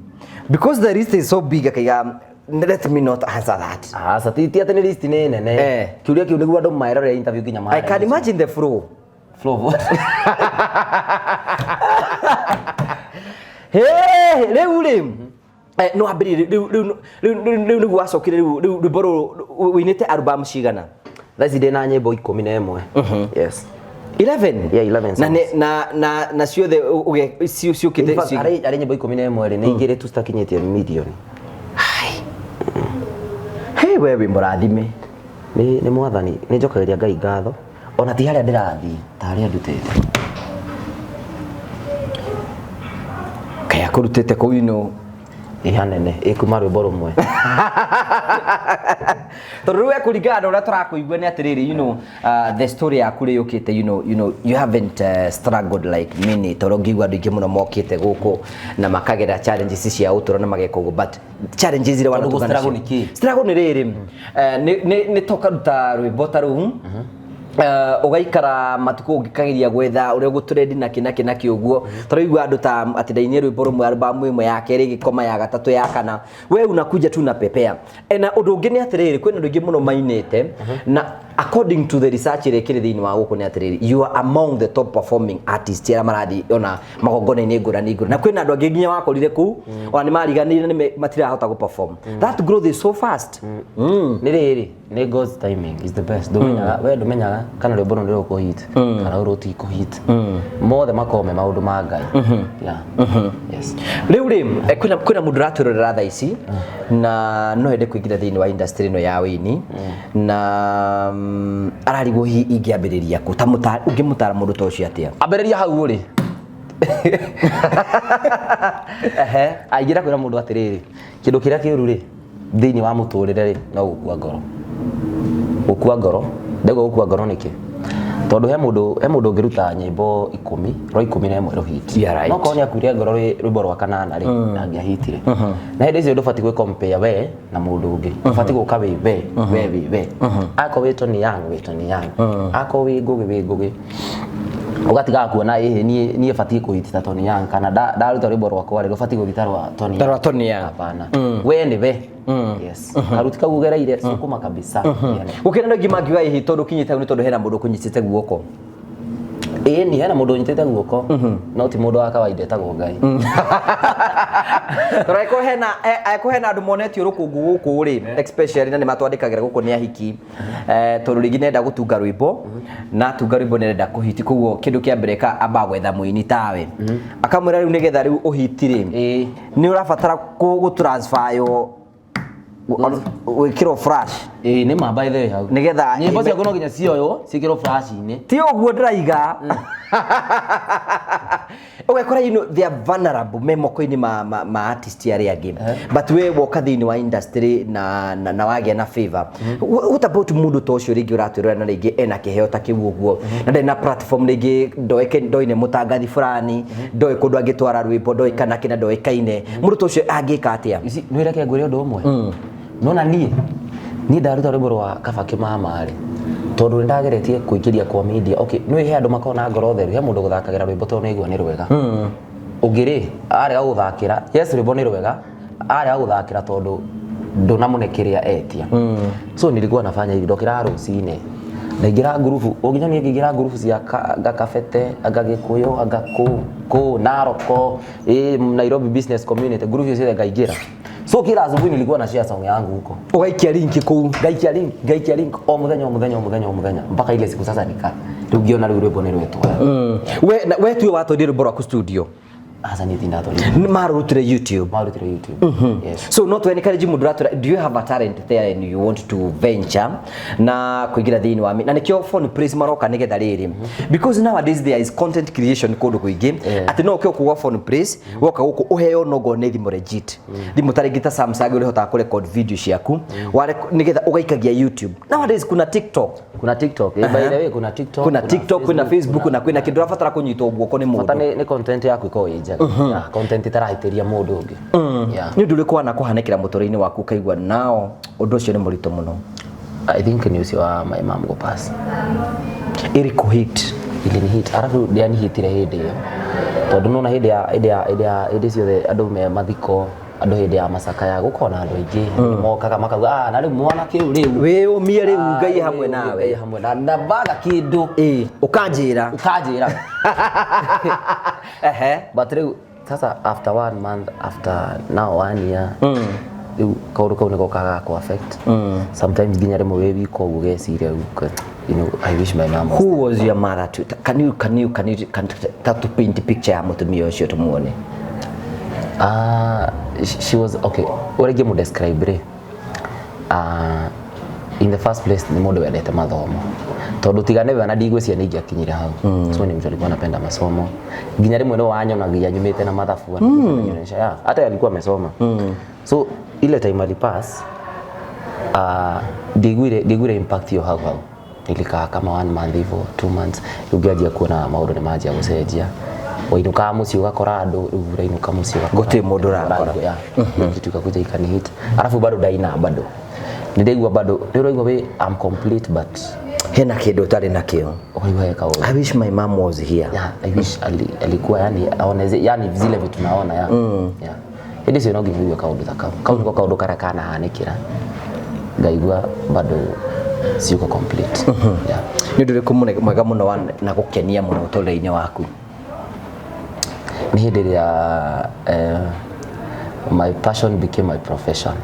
Because the list is so big, akaiga let me not answer that. Aca, ti atĩ nĩ list nĩ nene. Kĩũria kĩu nĩguo andũ merorere interview nginya I can imagine the flow. Flow of what? Hey, rĩu rĩ, no wambĩrĩrie rĩu rĩu rĩu rĩu rĩu nĩguo wacokire rĩu rĩu rwĩmbo rũrũ, wĩinĩte album cigana? Thaa ici ndĩna nyĩmbo 11. Yes. 11? Yeah, 11 Na songs. na ciothe ciũkĩte In fact, arĩ nyĩmbo 11 rĩ, nĩ igĩrĩ tu citakinyĩtie mirioni. Hey, we wĩ mũrathime. Nĩ mwathani, nĩ njokagĩria Ngai ngatho. Ona ti harĩa ndĩrathiĩ, ta harĩa ndutĩte. Kaya kũrutĩte kũu ino. Ĩ hanene, ĩ kuma rwĩmbo rũmwe. Tondũ rĩu kũringana na ũrĩa tũrakũigua nĩ atĩrĩrĩ, the story yaku rĩ yũkĩte, you haven't struggled like many, tondũ ngĩigua andũ aingĩ mũno mokĩte gũkũ na makagera challenges cia ũtũũro na mageka ũguo, but challenges iria Tondũ wanatũngana gũ-struggle nacio. nĩ kĩ? Struggle nĩ rĩrĩ, nĩ tokaruta rwĩmbo ta rũu, ũgaikara matukũ ũngĩkageria gwetha ũrĩa ũgũtrendi na kĩ na kĩ na kĩ ũguo. Tondũ igua andũ ta atĩ ndainie rwĩmbo rũmwe, album ĩmwe ya kerĩ ĩgĩkoma, ya gatatũ, ya kana, we unakuja tu na pepea. Na ũndũ ũngĩ nĩ atĩrĩrĩ, kwĩna andũ aingĩ mũno mainĩte, na according to the research ĩrĩa ĩkĩrĩ thĩinĩ wa gũkũ nĩ atĩrĩrĩ, you are among the top performing artists arĩa marathiĩ ona magongona-inĩ ngũrani ngũrani, na kwĩna andũ angĩ nginya wakorire kũu ona nĩ mariganĩire nĩ matirahota gũ perform. That growth is so fast. Nĩ rĩrĩ, nĩ God's timing is the best. Ndũmenyaga, we ndũmenyaga kana rwĩmbo rũrũ nĩ rũkũ hit kana rũrũ rũtikũ hit. Mothe makoragwo me maũndũ ma Ngai. Yeah. Yes. Rĩu rĩ, kwĩna mũndũ ũratwĩrorera thaa ici na no ende kũingĩra thĩinĩ wa industry ĩno ya wĩini, na ararigwo hihi ingĩambĩrĩria kũ, ta ũngĩmũtara mũndũ ta ũcio atĩa? Ambĩrĩria hau ũrĩ. Aingĩra kwĩra mũndũ atĩrĩrĩ, kĩndũ kĩrĩa kĩũru rĩ thĩinĩ wa mũtũrĩre rĩ no gũkua ngoro. Gũkua ngoro, ndaigua gũkua ngoro nĩkĩ? Tondũ he mũndũ ũngĩruta nyĩmbo 10, rwa 11 rũhiti. Yeah, right. No korwo nĩ akuire ngoro rwĩmbo rwa kanana rĩ, ndangĩahitire. Na hĩndĩ icio ndũbatiĩ gwĩ compare we na mũndũ ũngĩ. Ũbatiĩ gũka wĩ we, we wĩ we. Akorwo wĩ Tony Young, wĩ Tony Young. Akorwo wĩ Ngũgĩ, wĩ Ngũgĩ. Ũgatigaga kuona ĩhĩ, niĩ batiĩ kũhitita Tony Young, kana ndaruta rwĩmbo rwakwa rĩ, rũbatiĩ gũthita rwa Tony Ta rwa Tony Young. Hapana, we nĩ we. Yes, karuti kau ugereire sukuma kabisa. Yani. Gũkĩra andũ aingĩ mangiuga ĩhĩ, tondũ ũkinyĩte hau nĩ tondũ hena mũndũ ũkũnyitĩte guoko. Ĩĩ, ni hena mũndũ ũnyitĩte guoko, no ti mũndũ wa kawaida, etagwo Ngai. Tondũ angĩkorwo hena andũ monetio rũkũngũ gũkũ rĩ, especially na nĩ matwandĩkagĩra gũkũ nĩ ahiki, tondũ rĩngĩ nĩarenda gũtunga rwĩmbo, na atunga rwĩmbo nĩarenda kũhiti, koguo kĩndũ kĩa mbere ka amba gwetha mũini tawe, akamwĩra rĩu nĩgetha rĩu ũhiti rĩ, nĩ ũrabatara gũ transfer yo gwĩkĩrwo flash. Ĩĩ, nĩ ma, by the way, hau Nĩgetha nyĩmbo ciaku no nginya cioywo ciĩkĩrwo flash-inĩ. Ti ũguo ndĩraiga, ũgakora they are vulnerable me moko-inĩ ma artist arĩa angĩ, but we woka thĩinĩ wa industry na wagĩa na favor. What about mũndũ ta ũcio rĩngĩ ũratwĩrora na rĩngĩ ena kĩheo ta kĩu ũguo na ndarĩ na platform, rĩngĩ ndoĩ nĩ mũtangathi fulani, ndoĩ kũndũ angĩtwara rwĩmbo, ndoĩ kana kĩna, ndoĩkaine, mũndũ ta ũcio angĩka atĩa? Ici nwĩreke ngwĩre ũndũ ũmwe. Nona niĩ ndaruta rwĩmbo rwa Kaba Kĩmama rĩ, tondũ nĩ ndageretie kũingĩria kwa media. Okay, nĩ he andũ makoragwo na ngoro theru, he mũndũ gũthakagĩra rwĩmbo tondũ nĩ aigua nĩ rwega. Ũngĩ rĩ, arega gũthakĩra, yes, rwĩmbo nĩ rwega, arega gũthakĩra tondũ ndũnamũne kĩrĩa etia. So nilikuwa nafanya hivi, ndokĩraga rũcinĩ, ndaingĩra ngurubu, ũnginya niĩ ngĩingĩra ngurubu cia anga Kabete, anga Gĩkũyũ, anga kũ Naroko, Nairobi business community, ngurubu icio ciothe ngaingĩra. So kila asubuhi nilikuwa na share song yangu huko. Ũgaikia link kũu. Ngaikia link, ngaikia link o mũthenya, o mũthenya, o mũthenya, o mũthenya, mpaka ile siku sasa nika rĩu ngĩona rĩu rwĩmbo nĩ rwetwara. We tuwe watwarire rwĩmbo rwaku studio? Hasa niĩ tindatwarire. Nĩ marũrutire YouTube? Marutire YouTube, yes. So no to encourage mundu uratura, do you have a talent there and you want to venture na kuingira thiini wa na nikio Phone Place maroka nigetha riri, because nowadays there is content creation kundu kuingi, ati no ukio kuga Phone Place woka guku uheo no go nĩ thimũ legit, thimũ ta rĩngĩ ta Samsung ũrĩhotaga kũ record video ciaku nigetha ũgaikagia YouTube. Nowadays kuna TikTok. Kuna TikTok, by the way, kuna TikTok. Kuna TikTok, kuna Facebook, na kwina kĩndũ ũrabatara kũnyitwo guoko nĩ Bata mũndũ. nĩ content yaku ĩkorwo ĩ njega. Yeah, content ĩtarahĩtĩria mũndũ ũngĩ. Yeah. Nĩ ũndũ ũrĩkũ wanakũhanĩkĩra mũtũrĩre-inĩ waku ũkaigua nao ũndũ ũcio nĩ mũritũ mũno? I think ni ũcio wa my mom go pass. Ĩrĩkũ hit? Ilini hit, arabu ndĩanihitire hĩndĩ ĩyo tondũ nona hĩndĩ ciothe andũ me mathiko, andũ hĩndĩ ya macakaya gũkorwo na andũ aingĩ mokaga makauga, "Ah, na rĩu mwana kĩu rĩu Wĩyũmie rĩu. Ah, Ngai hamwe rĩu nawe. Ngai hamwe na baga kĩndũ." Ĩ, ũkanjĩra. Ũkanjĩra. Ehe. But rĩu sasa after one month, after now one year, rĩu kaũndũ kau nĩko kaga kũ affect sometimes, nginya rĩmwe wĩ wika ũguo ũgeciria rĩu, I wish my mom was Who was your mother to can you ta to paint picture ya mũtumia ũcio tũmuone? Ah, she was okay. Ũrĩa ingĩmũ describe rĩ, in the first place nĩ mũndũ wendete mathomo, tondũ tiga nĩwe na ndigwĩciria nĩ ingĩakinyire hau. So ni mtu alikuwa anapenda masomo, nginya rĩmwe nĩ wanyonagia nyumĩte na mathabu ananionyesha. Yeah, hata alikuwa amesoma. So ile time alipass, ndiguire impact hiyo hau hau. Nilikaa kama one month hivyo, 2 months, rĩu ngĩanjia kuona maũndũ nĩ manjia gũcenjia. Wainũkaga mũciĩ ũgakora andũ, rĩu ũrainũka mũciĩ ũgakora Gũtirĩ mũndũ ũrakora. Yeah. Kitu ikakuja ikanihit, alafu bado ndaina, bado nĩndaigua, bado nĩ ũraigua wĩ I'm complete, but Hena kĩndũ ũtarĩ nakĩo. Ũkaigua he kaũndũ. I wish my mom was here. Yeah, I wish alikuwa, yani aone yani zile vitu naona. Yeah. Hĩndĩ cio no nginya ũigue kaũndũ ta kau. Kau nĩko kaũndũ karĩa kanahanĩkĩra ngaigua bado siuko complete. Yeah. Nĩ ũndũ ũrĩkũ mwega mũno na gũkenia mũno ũtũũrĩre-inĩ waku? Nĩ hĩndĩ ĩrĩa my passion became my profession.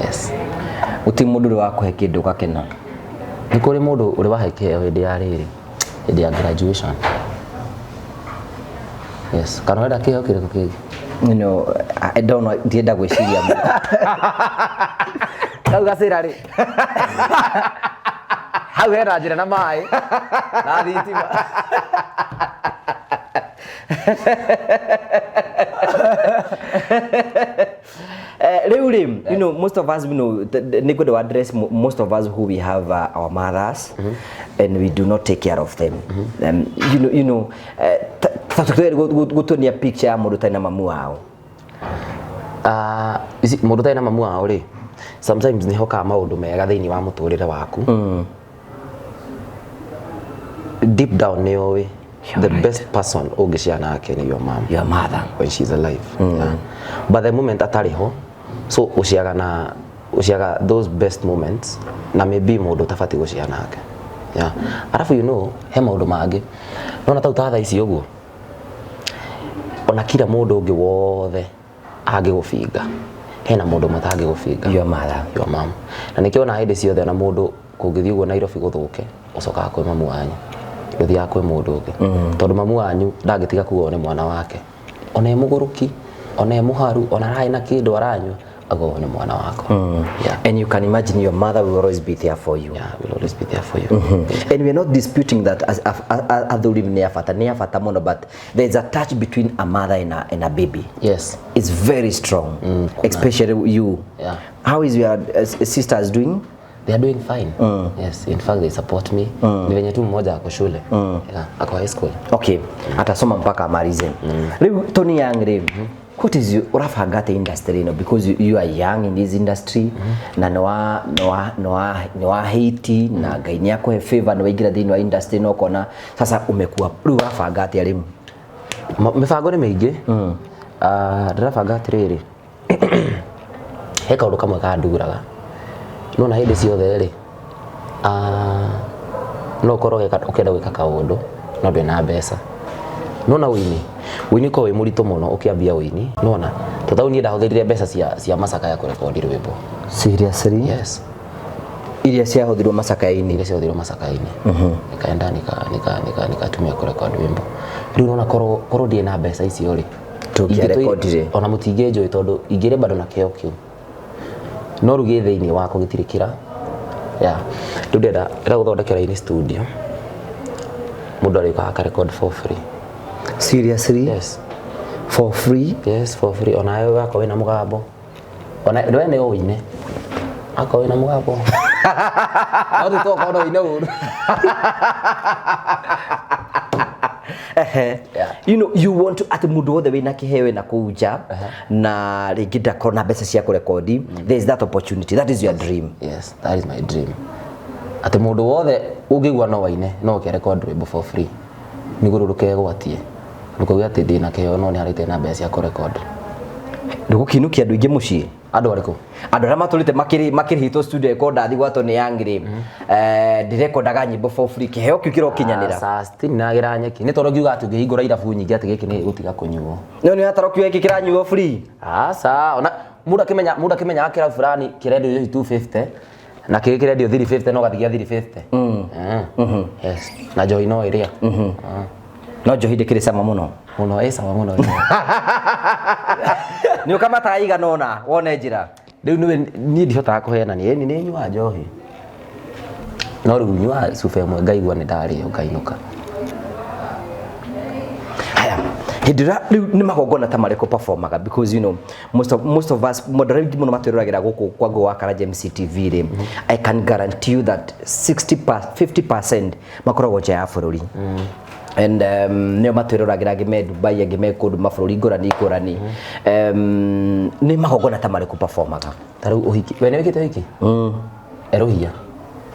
Yes. Gũtirĩ mũndũ ũrĩ wakũhe kĩndũ ũgakena? Nĩ kũrĩ mũndũ ũrĩ wahe kĩheo hĩndĩ ya rĩrĩ, hĩndĩ ya graduation. Yes. Kana ũrenda kĩheo kĩrĩkũ kĩngĩ? I don't know, ndienda gwĩciria mũno. Kau gacĩra rĩ hau hena njĩra na maĩ na thitima. Rĩu rĩ, most of us, nĩ ngwenda wa address most of us who we have our mothers and we do not take care of them. Ta gũtuonia picture ya mũndũ ũtarĩ na mamu wao. Ah, ici mũndũ ũtarĩ na mamu wao rĩ, sometimes nĩ hokaga maũndũ mega thĩinĩ wa mũtũrĩre waku. Deep down nĩ ũĩ the best person ũngĩciara nake nĩ your mom. Your mother. When she's alive. Yeah. But the moment atarĩ ho, so ũciaga na ũciaga those best moments na maybe mũndũ ũtabatiĩ gũciara nake. Yeah. Arabu he maũndũ mangĩ nona tau ta thaa ici ũguo, ona kila mũndũ ũngĩ wothe angĩgũbinga, hena mũndũ ũmwe ũtangĩgũbinga. Your mother. Your mom. Na nĩkĩo ona hĩndĩ ciothe ona mũndũ kũngĩthiĩ ũguo Nairobi gũthũke, ũcokaga kwĩ mamu wanyu, ndũthiaga kwĩ mũndũ ũngĩ, tondũ mamu wanyu ndangĩtiga kuga nĩ mwana wake, ona e mũgũrũki, ona e mũharu, ona ararĩ na kĩndũ aranyua, auga ũyũ nĩ mwana wakwa. Yeah. And you can imagine your mother will always be there for you. Yeah, will always be there for you. And we are not disputing that as athuri nĩ a bata, nĩ a bata mũno, but there is a touch between a mother and a baby. It's very strong, especially you. How is your sisters doing? They are doing fine. Yes, in fact they support me. Ni venye tu mmoja ako shule. Yeah, ako high school. Okay, atasoma mpaka amalize. Rĩu Tony Young rĩ, what is you ũrabanga atĩa industry ĩno, because you are young in this industry na nĩ wa Haiti na Ngai nĩ akũhe favor, nĩ waingĩra thĩinĩ wa industry na ũkona sasa umekuwa, rĩu ũrabanga atĩa rĩu? Mĩbango nĩ mĩingĩ. Ah, ndĩrabanga atĩrĩrĩ, he kaũndũ kamwe kanduraga nona hĩndĩ ciothe rĩ, ah, no ũkorwo ũkĩenda gwĩka kaũndũ no ndwĩ na mbeca. Nona ũini, ũini ũkoragwo wĩ mũritũ mũno ũkĩambia ũini, nona tondũ niĩ ndahũthĩrire mbeca cia macakaya kũrekondi rwĩmbo. Seriously? Yes. Iria ciahũthirwo macakaya-inĩ? Iria ciahũthĩrwo macakaya-inĩ, nikaenda nikatumia kũrekondi rwĩmbo. Rĩu nona korwo ndirĩ na mbeca icio rĩ, Tũngĩarekondire. Ona mũtingĩnjũĩ, tondũ ingĩrĩ bado na kĩo kĩu, no rĩu gĩ thĩinĩ wakwa gĩtirĩ kĩra. Yeah. Rĩu ndĩrenda gũthondekera ini studio, mũndũ arĩũkaga akarecord for free. Seriously? Yes. For free? Yes, for free. Ona wewe wako wĩna mũgambo, ona we nĩ ũine, akorwo wĩna mũgambo, no ti tokorwo no ũine ũru. Ehe. You want to atĩ mũndũ wothe wĩna kĩheo na kũu nja na rĩngĩ ndakorwo na mbeca cia kũrekondi, there is that opportunity. That is your dream. Yes, that is my dream, atĩ mũndũ wothe ũngĩigua no waine, no ũke record rwĩmbo for free, nĩguo rũu rũkegwatie, ndũkauge atĩ ndĩna kĩheo no nĩ harĩte na mbeca cia kũrecord. Ndũgũkinukia andũ aingĩ mũciĩ. Andũ arĩkũ? Andũ arĩa matũrĩte makĩrĩhĩtwo studio rekonda gwa Tony Young rĩ, ndirekondaga nyĩmbo for free, kĩheo kĩu kĩrokinyanĩra. Sasa nyeki nĩ tondũ ngiuga atĩ ũngĩhingũra irabu nyingĩ atĩ gĩkĩ nĩ gũtiga kũnyuo. No nĩ ataro kiuga gĩkĩ kĩranyuo free. Aca, ona mũndũ akĩmenya kĩrabu fulani kĩrendio 250 na kĩngĩ kĩrendio 350, no gathigia 350. Yes, na njohi no ĩrĩa. No njohi ndĩkĩrĩ cama mũno. Mũno, ĩ sawa mũno. Nĩ ũkamataga igana ũna wone njĩra. Rĩu nĩwe niĩ ndihotaga kũheana, nĩ nĩ nyuaga njohi, no rĩu nyuaga cuba ĩmwe ngaigua nĩ ndarĩo ngainũka. Haya, hĩndĩ ĩrĩa rĩu nĩ magongona ta marĩkũ performaga? Because most of us, mũndũ arĩa mũno matwĩroragĩra gũkũ kwa Ngũgĩ wa Karanja MCTV rĩ, I can guarantee you that 60 50% makoragwo nja ya bũrũri and nĩo matwĩroragĩra, angĩ me Dubai, angĩ me kũndũ mabũrũri ngũrani ngũrani. Nĩ magongona ta marĩkũ performaga? Ta rĩu ũhiki, we nĩ wĩkĩte ũhiki erũhia?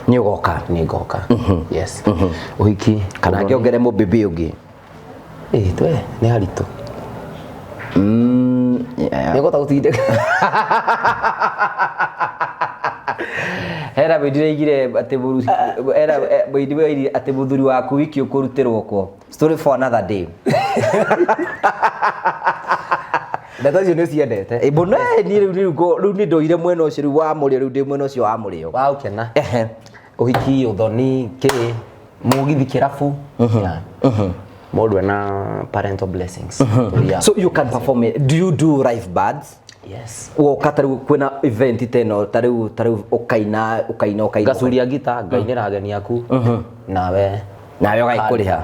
Nĩ ũgoka? Nĩ ngoka, yes, ũhiki. Kana ngĩongere mũbĩbĩ ũngĩ? Ĩ twe nĩ haritũ. Yeah. Nĩ ũkũhota gũtindĩka. Hena mũini raigire atĩ hena mũini waigire atĩ mũthuri waku wiki ũkũrutĩrwo kwo. Story for another day. Ndeto icio nĩ ciendete. Ĩ, mũno. Niĩ rĩu nĩ ndoire mwena ũcio rĩu wa mũrĩo, rĩu ndĩ mwena ũcio wa mũrĩo. Waũkena. Ehe. Ũhiki, ũthoni, kĩ mũgithi, kĩrabu. Yeah. Mũndũ ena parental blessings. Yeah. So you can perform it. Do you do live bands? Yes. Woka ta rĩu kwĩna event ta ĩno, ta rĩu ũkaina ũkaina ũkaina? Ngacuria ngita, ngainĩra ageni aku nawe. Nawe ũgagĩkũrĩha,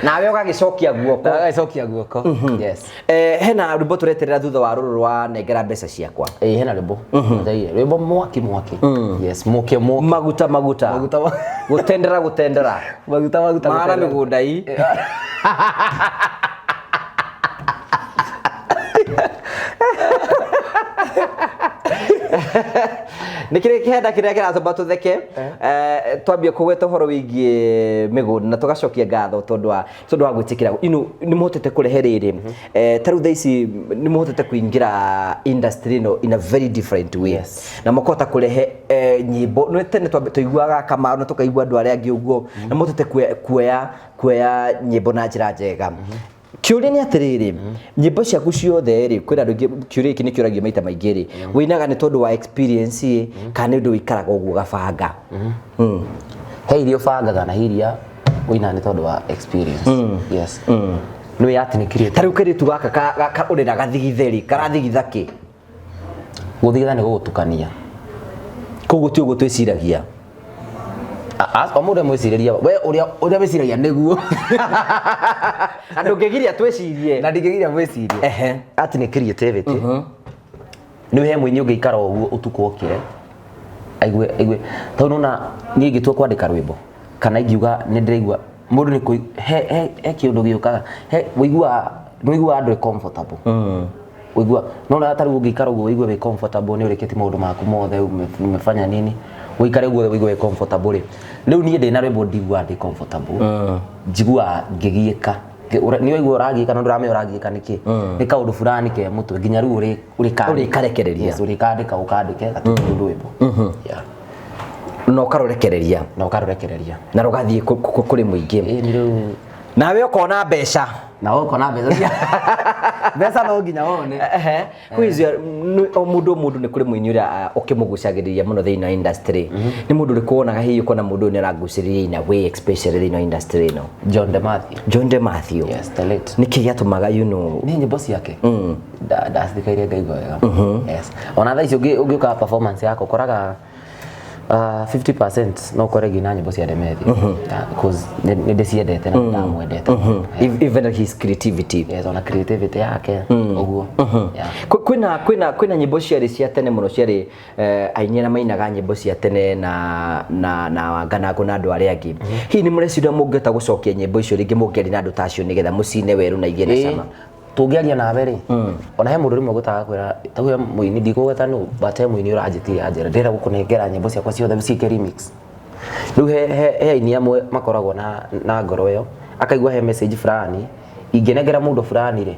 nawe ũgagĩcokia guoko. Agagĩcokia guoko, yes. Hena rwĩmbo tũreterera thutha wa rũrũ rwa nengera mbeca ciakwa? Ĩĩ, hena rwĩmbo. Ndaire rwĩmbo mwaki mwaki, yes, mũke mũke. Maguta maguta. Maguta gũtendera gũtendera. Maguta maguta. Mara gũtendera. Mĩgũnda i. Nĩ kĩrĩ kĩhenda kĩrĩa kĩratũma tũtheke. Twambie kũgweta ũhoro wĩgiĩ mĩgũnda na tũgacokia ngatho tondũ wa gwĩtĩkĩra nĩ mũhotete kũrehe rĩrĩ. Ta rĩu thaa ici nĩ mũhotete kũingĩra industry ĩno in a very different way. Na mũkahota kũrehe nyĩmbo. Nĩ tene twaiguaga Kamaru na tũkaigua andũ arĩa angĩ ũguo, na mũhotete kuoya nyĩmbo na njĩra njega. Kĩũria nĩ atĩrĩrĩ, nyĩmbo ciaku ciothe rĩ, kwĩna andũ aingĩ, kĩũria gĩkĩ nĩ kĩũragio maita maingĩ rĩ, wĩinaga nĩ tondũ wa experience ĩ, kana nĩ ũndũ wĩikaraga ũguo gabanga? He iria ũbangaga na he iria ũinaga nĩ tondũ wa experience, yes. Nĩ art nĩ creative. Ta rĩu kairĩtu gaka ũrĩra gathigithe rĩ, karathigitha kĩ? Gũthigitha nĩ gũgũtukania. Koguo ti ũguo twĩciragia. O mũndũ amwĩcirĩria we ũrĩa wĩciragia nĩguo. Na ndũngĩgiria twĩcirie. Na ndingĩgiria mwĩcirie. Art nĩ creativity. Nĩ he mũini ũngĩikara ũguo ũtukũ okĩre aigue tondũ nona niĩ ingĩtua kwandĩka rwĩmbo kana ingiuga nĩ ndĩraigua mũndũ nĩ he kĩũndũ gĩũkaga he ũiguaga nĩ ũiguaga ndũrĩ comfortable, ũigua nona ta rĩu ũngĩikara ũguo ũigue wĩ comfortable, nĩ ũrĩkĩtie maũndũ maku mothe, umefanya nini, ũikare ũguo ũigue wĩ comfortable rĩ. Rĩu niĩ ndĩna rwĩmbo ndiguaga ndĩ comfortable, njiguaga ngĩgiĩka. Nĩ waigua ũragiĩka no ndũramenya ũragiĩka nĩkĩ, nĩ kaũndũ fulani ke mũtwe nginya rĩu ũrĩkandĩka. Ũrĩkarekereria. Yes, ũrĩkandĩka ũkandĩke gatuĩke rwĩmbo. Yeah. Na ũkarũrekereria. Na ũkarũrekereria. Na rũgathiĩ kũrĩ mũingĩ. Ĩĩ, nĩ rĩu. Nawe ũkona mbeca. Na ũkona mbeca, mbeca no nginya wone. Ehe. Kwĩ o mũndũ o mũndũ nĩ kũrĩ mũini ũrĩa ũkĩmũgucagĩrĩria mũno thĩinĩ wa industry. Nĩ mũndũ ũrĩkũ wonaga hihi ũkona mũndũ ũyũ nĩ aragucĩrĩria in a way, especially thĩinĩ wa industry ĩno? John de Matthew. John de Matthew. Yes, the late. Nĩkĩ gĩatũmaga? Nĩ nyĩmbo ciake ndacithikaire ngaigua wega, yes. Ona thaa ici ũngĩũka performance yako ũkoraga 50% no ũkore ngina nyĩmbo cia Demethiũ. Yeah, 'cause nĩ ndĩciendete na ndamwendete. Even his creativity. Yes, ona creativity yake ũguo. Yeah. Kwĩna nyĩmbo ciarĩ cia tene mũno, ciarĩ aini arĩa mainaga nyĩmbo cia tene na Wanganangũ na andũ arĩa angĩ. Hihi nĩ mũreciria mũngĩhota gũcokia nyĩmbo icio rĩngĩ, mũngĩaria na andũ ta acio nĩgetha mũcine werũ na igĩe na cama? Tũngĩaria nawe rĩ, ona he mũndũ rĩmwe gũtaga kwĩra tau he mũini, ndikũgweta nũ, but he mũini ũranjĩtire anjĩra ndĩrenda gũkũnengera nyĩmbo ciakwa ciothe ciĩke remix. Rĩu he aini amwe makoragwo na ngoro ĩyo, akaigua he message fulani ingĩnengera mũndũ fulani rĩ,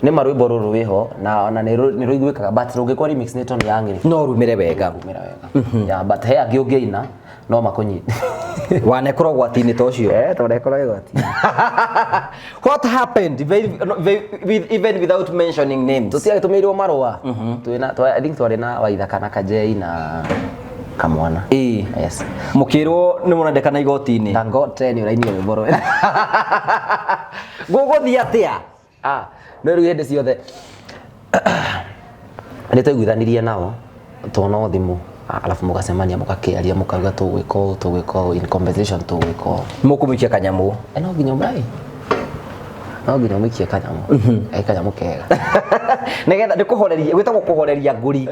nĩ ma rwĩmbo rũrũ rwĩho na ona nĩ rũiguĩkaga, but rũngĩkwo remix nĩ Tony Young rĩ, no rumĩre wega. Rumĩra wega. Yeah, but he angĩ ũngĩina no makũnyite. Wanekorwo ũgwati-inĩ ta ũcio? Eh, tondũ ekorwo ĩgwati. What happened? Very, no, very, with, even without mentioning names. Tũtiagĩtũmĩirwo marũa twĩna I think twarĩ na Waithaka na Kajei na Kamwana. Yes. Mũkĩrwo nĩ mũrendekana igoti-inĩ. Dangote nĩ ũrainire rwĩmbo rwega. Gũgũthiĩ atĩa? Ah, no rĩu hĩndĩ ciothe nĩ twaiguithanirie nao tuona o thimũ. Ah, alafu mũgacemania mũgakĩaria mũkauga tũgwĩka ũũ, tũgwĩka ũũ, in compensation tũgwĩka ũũ. Mũkũmũikia kanyamũ. Eh, no nginya ũmai no nginya ũmũikie kanyamũ, kanyamũ kega. Nĩgetha nĩ kũhoreria, gwĩtagwo kũhoreria ngũri.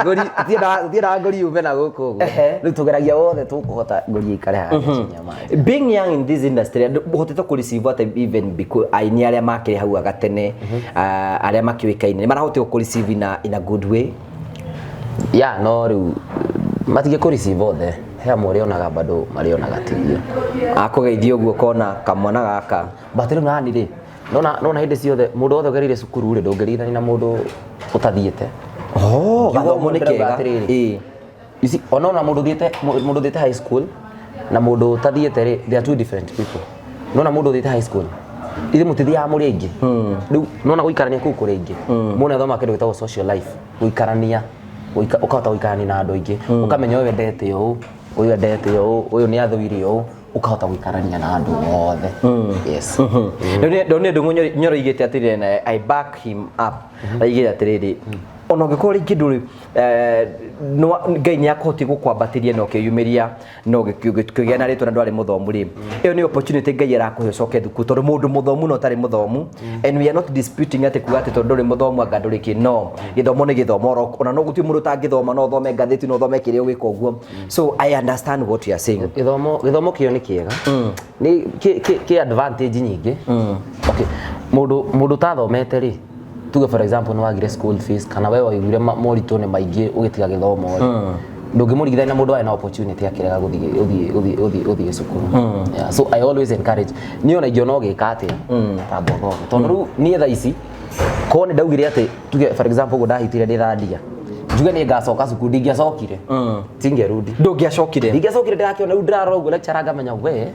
Ngũri tiendaga ngũri yume na gũkũ ũguo. Rĩu tũgeragia wothe tũkũhota ngũri ĩikare harĩa chini ya maji. Being young in this industry, andũ mũhotete kũ receive atĩa, even because aini arĩa makĩrĩ hau gatene, arĩa makĩũĩkaine nĩ marahotire kũ receive in a good way? Ya, no rĩu matingĩ kũ receive othe, he amwe ũrĩonaga bado marĩonaga tiguo. Akũgeithia ũguo kona kamwana gaka. But rĩu nani rĩ, nona hĩndĩ ciothe mũndũ wothe ũgereire cukuru rĩ, ndũngĩringithania na mũndũ ũtathiĩte. Oh, gathomo nĩ Ndĩrauga kega. atĩrĩrĩ. You see, ona mũndũ ũthiĩte high school na mũndũ ũtathiĩte rĩ, they are two different people. Nona mũndũ ũthiĩte high school, ithuĩ mũtithiaga mũrĩ aingĩ. Rĩu nona gũikarania kũu kũrĩ aingĩ, mũndũ nĩathomaga kĩndũ gĩtagwo social life, gũikarania, ũkahota gũikarania na andũ aingĩ, ũkamenya ũyũ endete ũũ, ũyũ endete ũũ, ũyũ nĩ athũire ũũ, ũkahota gũikarania na andũ othe, yes. Ndonire Ndung'u Nyoro aigĩte atĩrĩrĩ, na I back him up, aigĩte atĩrĩrĩ, Ona ũngĩkorwo rĩngĩ ndũrĩ Ngai nĩ akũhotie gũkwambatĩria na ũkĩyumĩria na ũgĩkĩgĩa na rĩtwa na ndwarĩ mũthomu rĩ, ĩyo nĩ opportunity Ngai arakũhe ũcoke thukuru, tondũ mũndũ mũthomu na ũtarĩ mũthomu, and we are not disputing atĩ kuga atĩ tondũ ndũrĩ mũthomu anga ndũrĩ kĩ, no gĩthomo nĩ gĩthomo, ona no gũtirĩ mũndũ ũtangĩthoma, no ũthome ngathĩti, no ũthome kĩrĩa ũgwĩka ũguo. So I understand what you are saying. Gĩthomo kĩo nĩ kĩega, nĩ kĩ advantage nyingĩ. Okay, mũndũ ũtathomete rĩ, tuge for example nĩ wagire school fees kana we waiguire moritũ nĩ maingĩ ũgĩtiga gĩthomo rĩ, ndũngĩmũringithania na mũndũ warĩ na opportunity akĩrega gũthiĩ cukuru. Yeah, so I always encourage, niĩ ona ingĩona ũgĩka atĩa, tamba ũthome, tondũ rĩu niĩ thaa ici korwo nĩ ndaugire atĩ, tuge for example ũguo ndahitire ndĩ thandia, njuge nĩ ngacoka cukuru, ndingĩacokire, singerudi. Ndũngĩacokire. Ndingĩacokire. Ndĩrakĩona rĩu ndĩrarora ũguo lecturer ngamenya we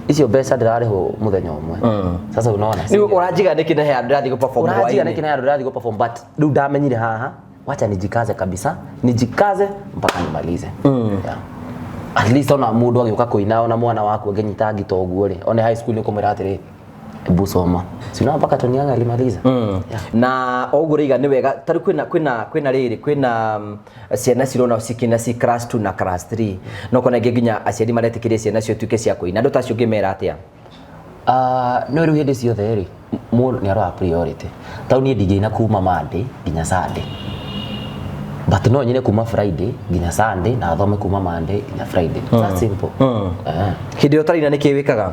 icio mbeca ndĩrarĩhwo mũthenya ũmwe. Sasa unaona Rĩu ũranjiga nĩkĩ na he andũ ndĩrathiĩ gũ-perform ũranjiga hwaĩ-inĩ? Nĩkĩ na andũ ndĩrathiĩ gũ-perform? But rĩu ndamenyire haha, wacha nijikaze kabisa, nijikaze mpaka nimalize. Yeah. At least ona mũndũ agĩũka kũina, ona mwana waku angĩnyita ngita ũguo rĩ, one high school nĩ ũkũmwĩra atĩrĩ, "Ebu soma, si unaona mpaka Tony Young alimaliza?" Yeah. Na o ũguo rĩiga nĩ wega, tarĩu kwĩna rĩrĩ, kwĩna ciana cirona cikina ci class 2 na class 3, no kona ingĩ nginya aciari maretĩkĩria ciana cio tuĩke cia kũina. Andũ ta acio ũngĩmera atĩa? Ah, no rĩu hĩndĩ ciothe rĩ, mũndũ nĩ aroraga priority. Tau niĩ ndingĩina kuma Monday nginya Sunday, but no nyine kuma Friday nginya Sunday na thome kuma Monday nginya Friday. That simple. Eh. Hĩndĩ ĩrĩa ũtaraina nĩ kĩ wĩkaga?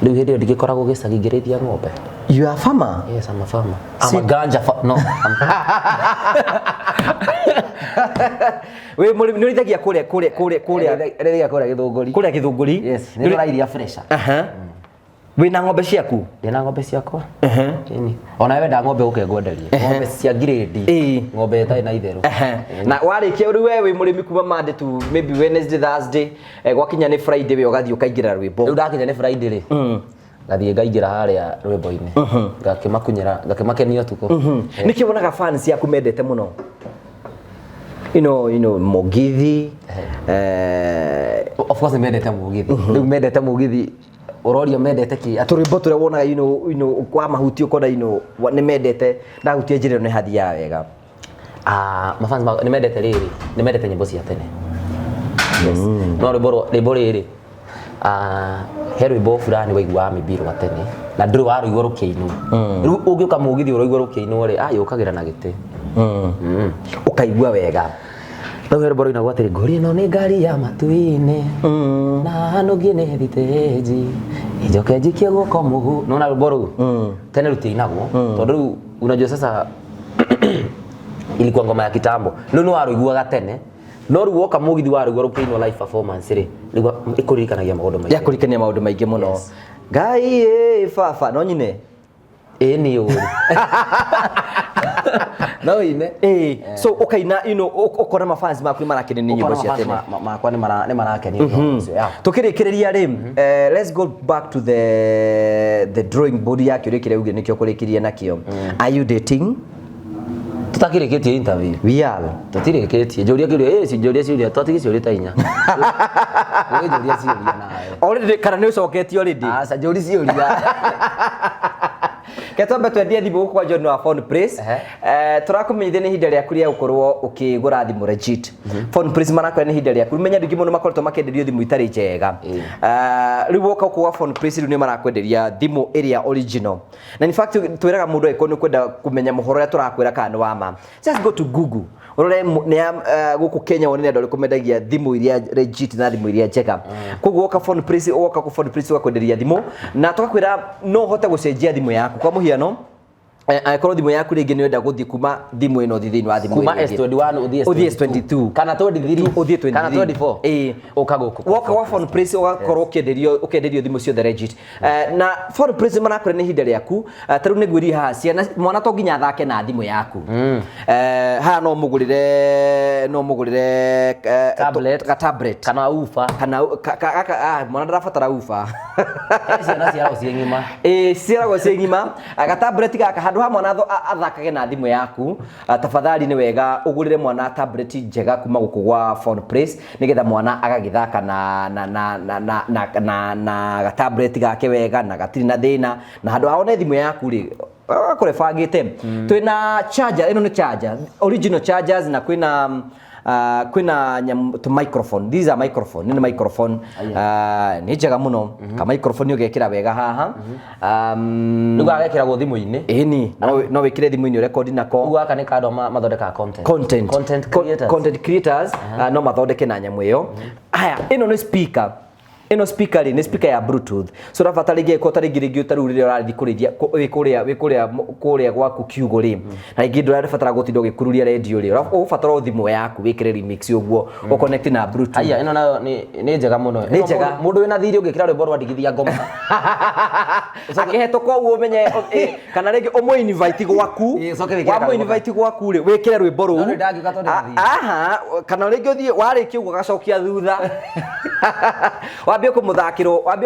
Rĩu hĩndĩ ĩyo ndingĩkoragwo gĩcagi ngĩrĩithia ng'ombe. You are farmer? Yes, I'm a farmer. I'm a ganja no, I'm Wĩ mũrĩmi, nĩ ũrĩithagia kũrĩa Rĩrĩa kũrĩa Gĩthũngũri. Kũrĩa Gĩthũngũri? Yes, nĩ ndĩrairia fresher. Aha. Wĩna ng'ombe ciaku? Ndĩna ng'ombe ciakwa. Ĩni. Ona wenda ng'ombe ũke ngwenderie. Ng'ombe cia grade. Ng'ombe ĩtarĩ na itherũ. Ehe. Na warĩkia rĩu, we wĩ mũrĩmi kuma Monday to maybe Wednesday, Thursday, gwakinya nĩ Friday, we ũgathiĩ ũkaingĩra rwĩmbo. Rĩu ndakinya nĩ Friday rĩ, ngathiĩ ngaingĩra harĩa rwĩmbo-inĩ, ngakĩmakunyĩra, ngakĩmakenia ũtukũ. Nĩkĩ wonaga fans ciaku mendete mũno Mugithi? Of course nĩ mendete mũgithi. Rĩu mendete mũgithi, ũroria mendete kĩ? Tũrwĩmbo tũrĩa wonaga kwa mahuti ũkona nĩ mendete, ndahutia njĩra ĩno nĩ hathiaga wega. Ah, mafans nĩ mendete rĩrĩ, nĩ mendete nyĩmbo cia tene. Yes. No rwĩmbo rĩrĩ, ah, he rwĩmbo fulani waiguaga maybe rwa tene na ndũrĩ warũigua rũkĩinwo. Rĩu ũngĩũka mũgithi ũraigua rũkĩinwo rĩ, ah, yũkagĩra na gĩtĩ. Ũkaigua wega. Rĩu he rwĩmbo rũinagwo atĩrĩ, ngũri ĩno nĩ ngari ya matu-inĩ na nũngiĩ nĩ thitĩnji njoke njikie guoko mũhu. Nona rwĩmbo rũu tene rũtiainagwo, tondũ rĩu unajua sasa ilikuwa ngoma ya kitambo. Rĩu nĩ warũiguaga tene, no rĩu woka mũgithi warũigua rũkĩinwo live performance rĩ, rĩu ĩkũririkanagia maũndũ maingĩ. Ya kũririkania maũndũ maingĩ mũno. Ngai ĩ baba no nyine. Ĩĩ, nĩ ũru no ine. Ĩĩ, so ũkaina ũkona mafans maku nĩ marakenio nĩ nyĩmbo cia tene. Makwa nĩ marakenio nĩ ũhoro ũcio, yeah. Tukĩrĩkĩrĩria rĩ, let's go back to the drawing board ya kĩũria kĩrĩa ugire nĩkĩo kũrĩkĩria nakĩo. Are you dating? Tũtakĩrĩkĩtie interview. We are. Tũtirĩkĩtie. Njũria kĩũria, ĩ njũria ciũria, twatigie ciũria ta inya. Ũgĩnjũria ciũria nawe. Already kana nĩ ũcoketie already? Aca, njũri ciũria. Ke twambe twendie thimũ gũkũ kwa John wa Phone Place. Tũrakũmenyithia nĩ ihinda rĩaku rĩa gũkorwo ũkĩgũra thimũ legit. Phone Place marakwĩra nĩ ihinda rĩaku. Menya andũ aingĩ mũno makoretwo makĩenderio thimũ itarĩ njega. Rĩu woka gũkũ gwa Phone Place rĩu nĩ marakwenderia thimũ ĩrĩa original. Na in fact twĩraga mũndũ angĩkorwo nĩ ũkwenda kũmenya mũhoro ũrĩa tũrakwĩra kana nĩ wa ma, just go to Google ũrore nĩ ya gũkũ Kenya wone nĩ andũ arĩkũ mendagia thimũ iria legit na thimũ iria njega. Koguo woka Phone Place, woka kũ Phone Place ũgakwenderia thimũ na tũgakwĩra no ũhote gũcenjia thimũ yaku. Kwa mũhiano, angĩkorwo thimũ yaku rĩngĩ nĩ ũrenda gũthiĩ kuma thimũ ĩno ũthiĩ thĩinĩ wa thimũ Kuma ĩno ĩngĩ. S21 ũthiĩ Ũthiĩ S22. Kana 23. Ũthiĩ 23. Kana 24. Ĩĩ. Ũka gũkũ. Woka gwa Phone Place ũgakorwo ũkĩenderio thimũ ciothe legit. Na Phone Place marakwĩra nĩ ihinda rĩaku. Ta rĩu nĩngwĩrie haha ciana, mwana to nginya athake na thimũ yaku. Haha no mũgũrĩre Tablet. Ka tablet. Kana ufa. Kana gaka, ah, mwana ndarabatara ufa. Ciana ciaragwo ciĩ ng'ima. Ĩĩ, ciaragwo ciĩ ng'ima. Ga tablet gaka handũ Handũ ha mwana athakage na thimũ yaku, tafadhali nĩ wega ũgũrĩre mwana tablet njega kuma gũkũ gwa Phone Place, nĩgetha mwana agagĩthaka na na na na na na na na gatablet gake wega na gatirĩ na thĩna. Na handũ ha one thimũ yaku rĩ, agakorwo ĩbangĩte. Twĩna charger, ĩno nĩ charger, original chargers, na kwĩna nyamũ tu microphone. These are microphone, nĩ microphone, nĩ njega mũno. Ka microphone ũgekĩra wega haha. Rĩu gagekĩragwo thimũ-inĩ. Ĩni, no wĩkĩre thimũ-inĩ ũrekondi nako. Ũguo gaka nĩ kandũ mathondekaga content. Content. Content creators. Content creators, no mathondeke na nyamũ ĩyo. Haya, ĩno nĩ speaker. Ĩno speaker rĩ, nĩ speaker ya Bluetooth, so ũrabatara rĩngĩ ĩkorwo ta rĩngĩ ta rĩu rĩrĩa ũrathiĩ kũrĩithia, wĩ kũrĩa gwaku kiugũ rĩ, na rĩngĩ ndũrabatara gũtinda ũgĩkururia radio rĩ, ũgũbatara o thimũ yaku wĩkĩre remix ũguo, ũconnect na Bluetooth. Aya, ĩno nayo nĩ njega mũno. Nĩ njega. Mũndũ wĩna thirĩ ũngĩkĩra rwĩmbo rwa ndigithia ngoma. Akĩhetũka ũguo ũmenye, kana rĩngĩ ũmũ invite gwaku. Ĩ, ũcoke wĩkĩre wamũ karwĩmbo. Invite gwaku rĩ, wĩkĩre rwĩmbo rũu. No nĩ ndangĩũka tondũ ndĩ na thirĩ. Aha, kana rĩngĩ ũthiĩ warĩkia ũguo agacokia thutha, wambie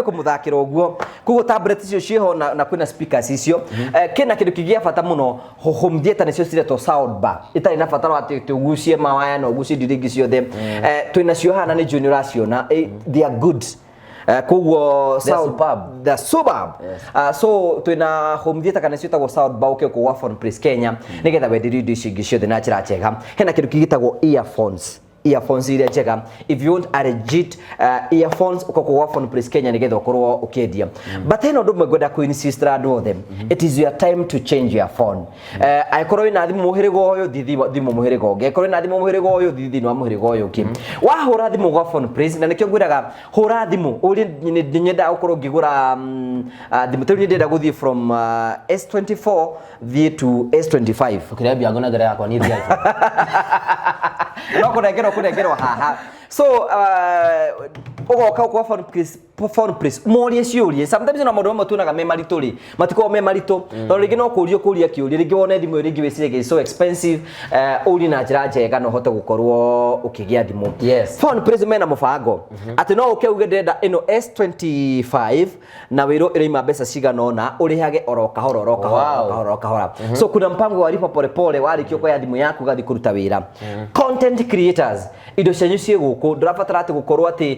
kũmũthakĩra ũguo. Koguo tablet icio ciĩho na kwĩna speakers icio. Kĩna kĩndũ kĩngĩ gĩa bata mũno, home theater nĩcio ciretwo sound bar, itarĩ na bata wa atĩ ũgucie mawaya na ũgucie indo iria ingĩ ciothe. Twĩna cio haha na nĩ njũĩ nĩ ũraciona. They are good. Koguo They are superb. They're superb. Yes. So twina home theater kana ciĩtagwo sound bar, ũke gwa Phone Place Kenya nĩgetha wenderio indo ici ingĩ ciothe na njĩra njega. Hena kĩndũ kĩngĩ gĩtagwo earphones, earphones iria njega. If you want a legit earphones, ũka gwa Phone Place Kenya nĩgetha ũkorwo ũkĩendia. But hena ũndũ ũmwe ngwenda kũ insist andũ othe: it is your time to change your phone. Angĩkorwo wĩna thimũ mũhĩrĩga ũyũ, thiĩ thimũ mũhĩrĩga ũngĩ. Angĩkorwo wĩna thimũ mũhĩrĩga ũyũ, thiĩ thĩinĩ wa mũhĩrĩga ũyũ ũngĩ. Wahũra thimũ gwa Phone Place, na nĩkĩo ngwĩraga hũra thimũ ũrie, nĩ nyendaga gũkorwo ngĩgũra thimũ ta rĩu, nĩ ndĩrenda gũthiĩ from S24 thiĩ to S25. Ũkĩrĩa mbia ngũnengere yakwa niĩ thi iPhone. No kũnengerwo haha. So ũgoka kwa Phone Place, Phone Place, morie ciũrie. Sometimes na maũndũ mamwe tuonaga me maritũ rĩ, matikoragwo me maritũ, tondũ rĩngĩ no kũrio kũria kĩũria, rĩngĩ wone thimũ ĩyo, rĩngĩ wĩcirie so expensive, ũrie na njĩra njega na ũhote gũkorwo ũkĩgĩa thimũ. Phone Place mena mũbango atĩ no ũke uge ndĩrenda ĩno S25 na wĩrwo ĩraima mbeca cigana ũna, ũrĩhage oro kahora oro kahora, oro kahora oro kahora. So kuna mpango wa lipa polepole. Warĩkia kuoya thimũ yaku, ũgathiĩ kũruta wĩra. Content creators, indo cianyu ciĩ gũkũ. Ndũrabatara atĩ gũkorwo atĩ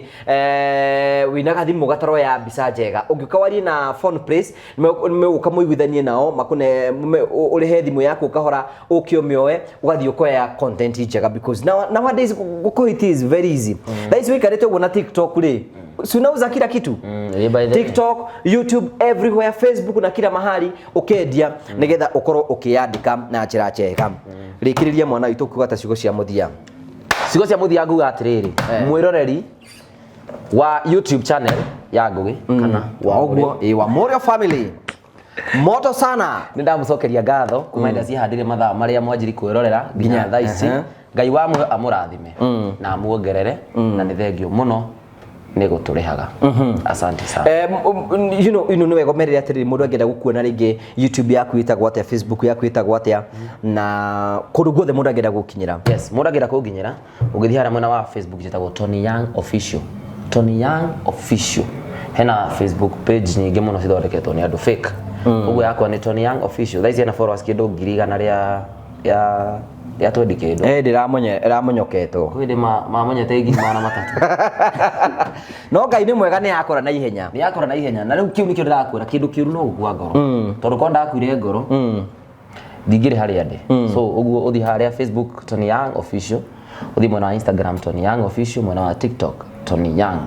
wĩna gathimũ gataroya mbica njega. Ũngĩũka warie na Phone Place, nĩmegũka mũiguithanie nao, makũne ũrĩhe thimũ yaku kahora, ũke ũmĩoe, ũgathiĩ ũkoya content njega, because nowadays gũkũ it is very easy. Thaa ici wĩikarĩte ũguo na TikTok rĩ, si unauza kila kitu? Ĩ, by the way. TikTok, YouTube, everywhere, Facebook na kila mahali ũkendia nĩgetha ũkorwo ũkĩyandĩka na njĩra njega. Rĩkĩrĩria, mwana witũ, kuga ta ciugo cia mũthia. Ciugo cia mũthia nguga atĩrĩrĩ, mwĩroreri wa YouTube channel ya Ngugi kana wa ũguo, ĩ, wa Morio Family, moto sana. Nĩ ndamũcokeria ngatho kuma hĩndĩ cihandire mathaa marĩa mwanjiri kwĩrorera nginya thaa ici. Ngai wa muoyo amũrathime na amuongerere, na nĩ thengio mũno nĩ gũtũrĩhaga. Asante sana. Nĩ wega ũmerĩre atĩrĩrĩ, mũndũ angĩenda gũkuona rĩngĩ, YouTube yaku ĩtagwo atĩa, Facebook yaku ĩtagwo atĩa, na kũndũ guothe mũndũ angĩenda gũkinyĩra? Yes, mũndũ angĩenda kũnginyĩra, ũngĩthiĩ harĩa mwena wa Facebook njĩtagwo Tony Young Official, Tony Young Official. Hena Facebook page nyingĩ mũno cithondeketwo nĩ andũ fake, ũguo yakwa nĩ Tony Young Official. Thaa ici hena followers kĩndũ 100,000 rĩa 20 kĩndũ. Eh, ndĩramonyoketwo. Kwĩ ndĩ mamonyete 300,000. No Ngai nĩ mwega, nĩ yakũra na ihenya. Nĩ yakũra na ihenya, na rĩu kĩu nĩkĩo ndĩrakwĩra, kĩndũ kĩũru no gũkua ngoro, tondũ korwo ndakuire ngoro ndingĩrĩ harĩa ndĩ. So ũguo ũthiĩ harĩa Facebook Tony Young Official, ũthiĩ mwena wa Instagram Tony Young Official, mwena wa TikTok Tony Young.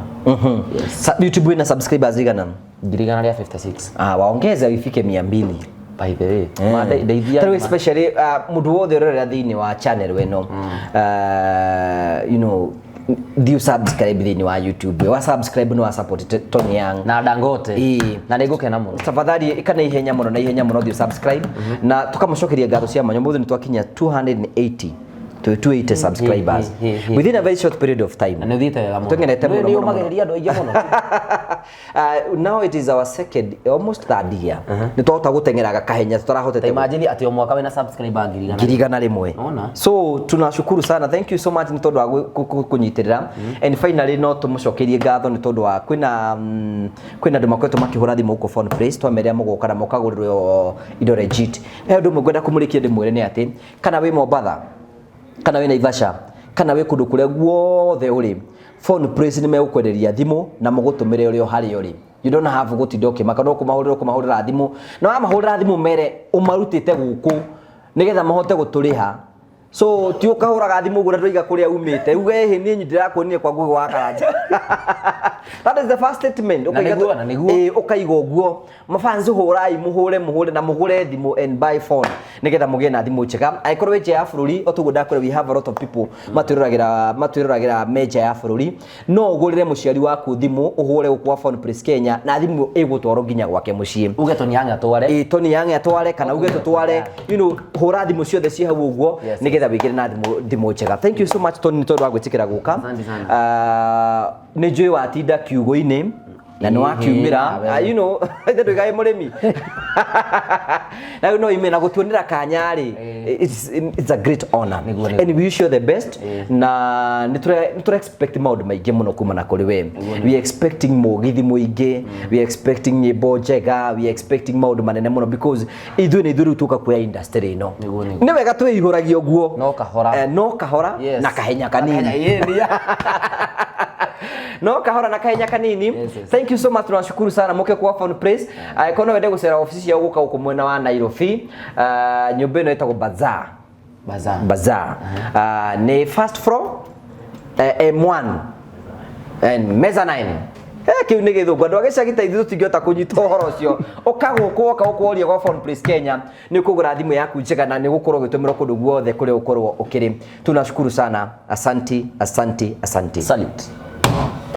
Yes. YouTube ina subscribers igana? 100,056. Ah, waongeza ifike 200. By the way, ma ndeithia. Tarĩu especially mũndũ wothe ũrerera thĩinĩ wa channel ĩno, thiĩ subscribe thĩinĩ wa YouTube. Wa subscribe nĩ wa support Tony Young na Dangote. Ĩĩ. Na nĩ ngũkena mũno. Tafadhali ĩka na ihenya mũno, na ihenya mũno, thiĩ subscribe na tukamũcokeria ngatho cia mwanya. Ũmũthĩ nĩ twakinya 280. Twĩ 280 subscribers within a very short period of time. Na nĩ ũthiĩte wega mũno. Tũngenete mũno, Nĩ mũno, mũno. ũmagĩrĩria andũ aingĩ mũno. Now it is our second, almost third year. Nĩ twahota gũteng'eraga kahenya tũtarahotete. Ta imagine atĩ o mwaka wĩna subscriber 100,000. 100,000. Ona. So tunashukuru sana, thank you so much nĩ tondũ wa kũnyitĩrĩra. And finally no tũmũcokerie ngatho nĩ tondũ wa kwĩna andũ makoretwo makĩhũra thimũ gũkũ Phone Place, twamerĩa mũgoka na mũkagũrĩrwo indo legit. He ũndũ ũmwe ngwenda kũmũrĩkia ndĩmwĩre nĩ atĩ kana wĩ Mombatha, kana wĩ Naivasha, kana wĩ kũndũ kũrĩa guothe ũrĩ, Phone Place nĩ megũkwenderia thimũ na mũgũtũmĩre ũrĩ o harĩa ũrĩ. You don't have gũtinda ũkĩmaka, no kũmahũrĩra thimũ, na wamahũrĩra thimũ mere ũmarutĩte gũkũ nĩgetha mahote gũtũrĩha. So ti ũkahũraga thimũ ũguo na ndũiga kũrĩa umĩte, uge ĩhĩ niĩ ndĩrakuonire kwa Ngugi wa Karanja. That is the first statement. Na nĩguo, na nĩguo. Ĩĩ, ũkaiga ũguo. Mafansi hũrai, mũhũre, mũhũre na mũgũre thimũ and buy phone nĩgetha mũgĩe na thimũ njega. Angĩkorwo wĩ nja ya bũrũri, o toguo ndakwĩra, we have a lot of people matwĩroragĩra me nja ya bũrũri. No ũgũrĩre mũciari waku thimũ, ũhũre gũkũ kwa Phone Place Kenya na thimũ ĩgũtwarwo nginya gwake mũciĩ. Uge Tony Young atware. Ĩ, Tony Young atware kana uge tũtware, hũra thimũ ciothe ciĩ hau ũguo nĩgetha wĩgĩre na thimũ njega. Thank you so much, Tony, nĩ tondũ wa gwĩtĩkĩra gũka. Asante sana. Nĩ njũĩ watinda kiugo-inĩ na nĩ wakiumĩra. Ithe ndũigaĩ mũrĩmi na rĩu no ime na gũtuonera kanya rĩ, it's a great honor. Nĩguo, nĩguo. And we wish you the best, na nĩ tũra expect maũndũ maingĩ mũno kumana kũrĩ we. We are expecting mũgithi mũingĩ, we are expecting nyĩmbo njega, we are expecting maũndũ manene mũno, because ithuĩ nĩ ithuĩ rĩu tũka kuoya industry ĩno. Nĩguo, nĩguo. Nĩ wega twĩihũragia ũguo. No kahora. No kahora na kahenya kanini. Kahenya, ĩĩ, No kahora na kahenya kanini. Yes. Thank you so much, tunashukuru sana muke kwa Phone Place. Angĩkorwo no wende gũcera ofici ciao gũka gũkũ mwena wa Nairobi, nyũmba ĩno ĩtagwo Bazaar. Bazaar. Bazaar. Nĩ first floor, M1 and mezzanine. Kĩu nĩ gĩthũngũ, andũ a gĩcagi ta ithuĩ tũtingĩhota kũnyita ũhoro ũcio. Ũka gũkũ, woka gũkũ woria gwa Phone Place Kenya, nĩ ũkũgũra thimũ yaku njega na nĩ ũgũkorwo ũgĩtũmĩrwo kũndũ guothe kũrĩa ũkorwo ũkĩrĩ. Tunashukuru sana, asanti, asanti, asanti. Salute.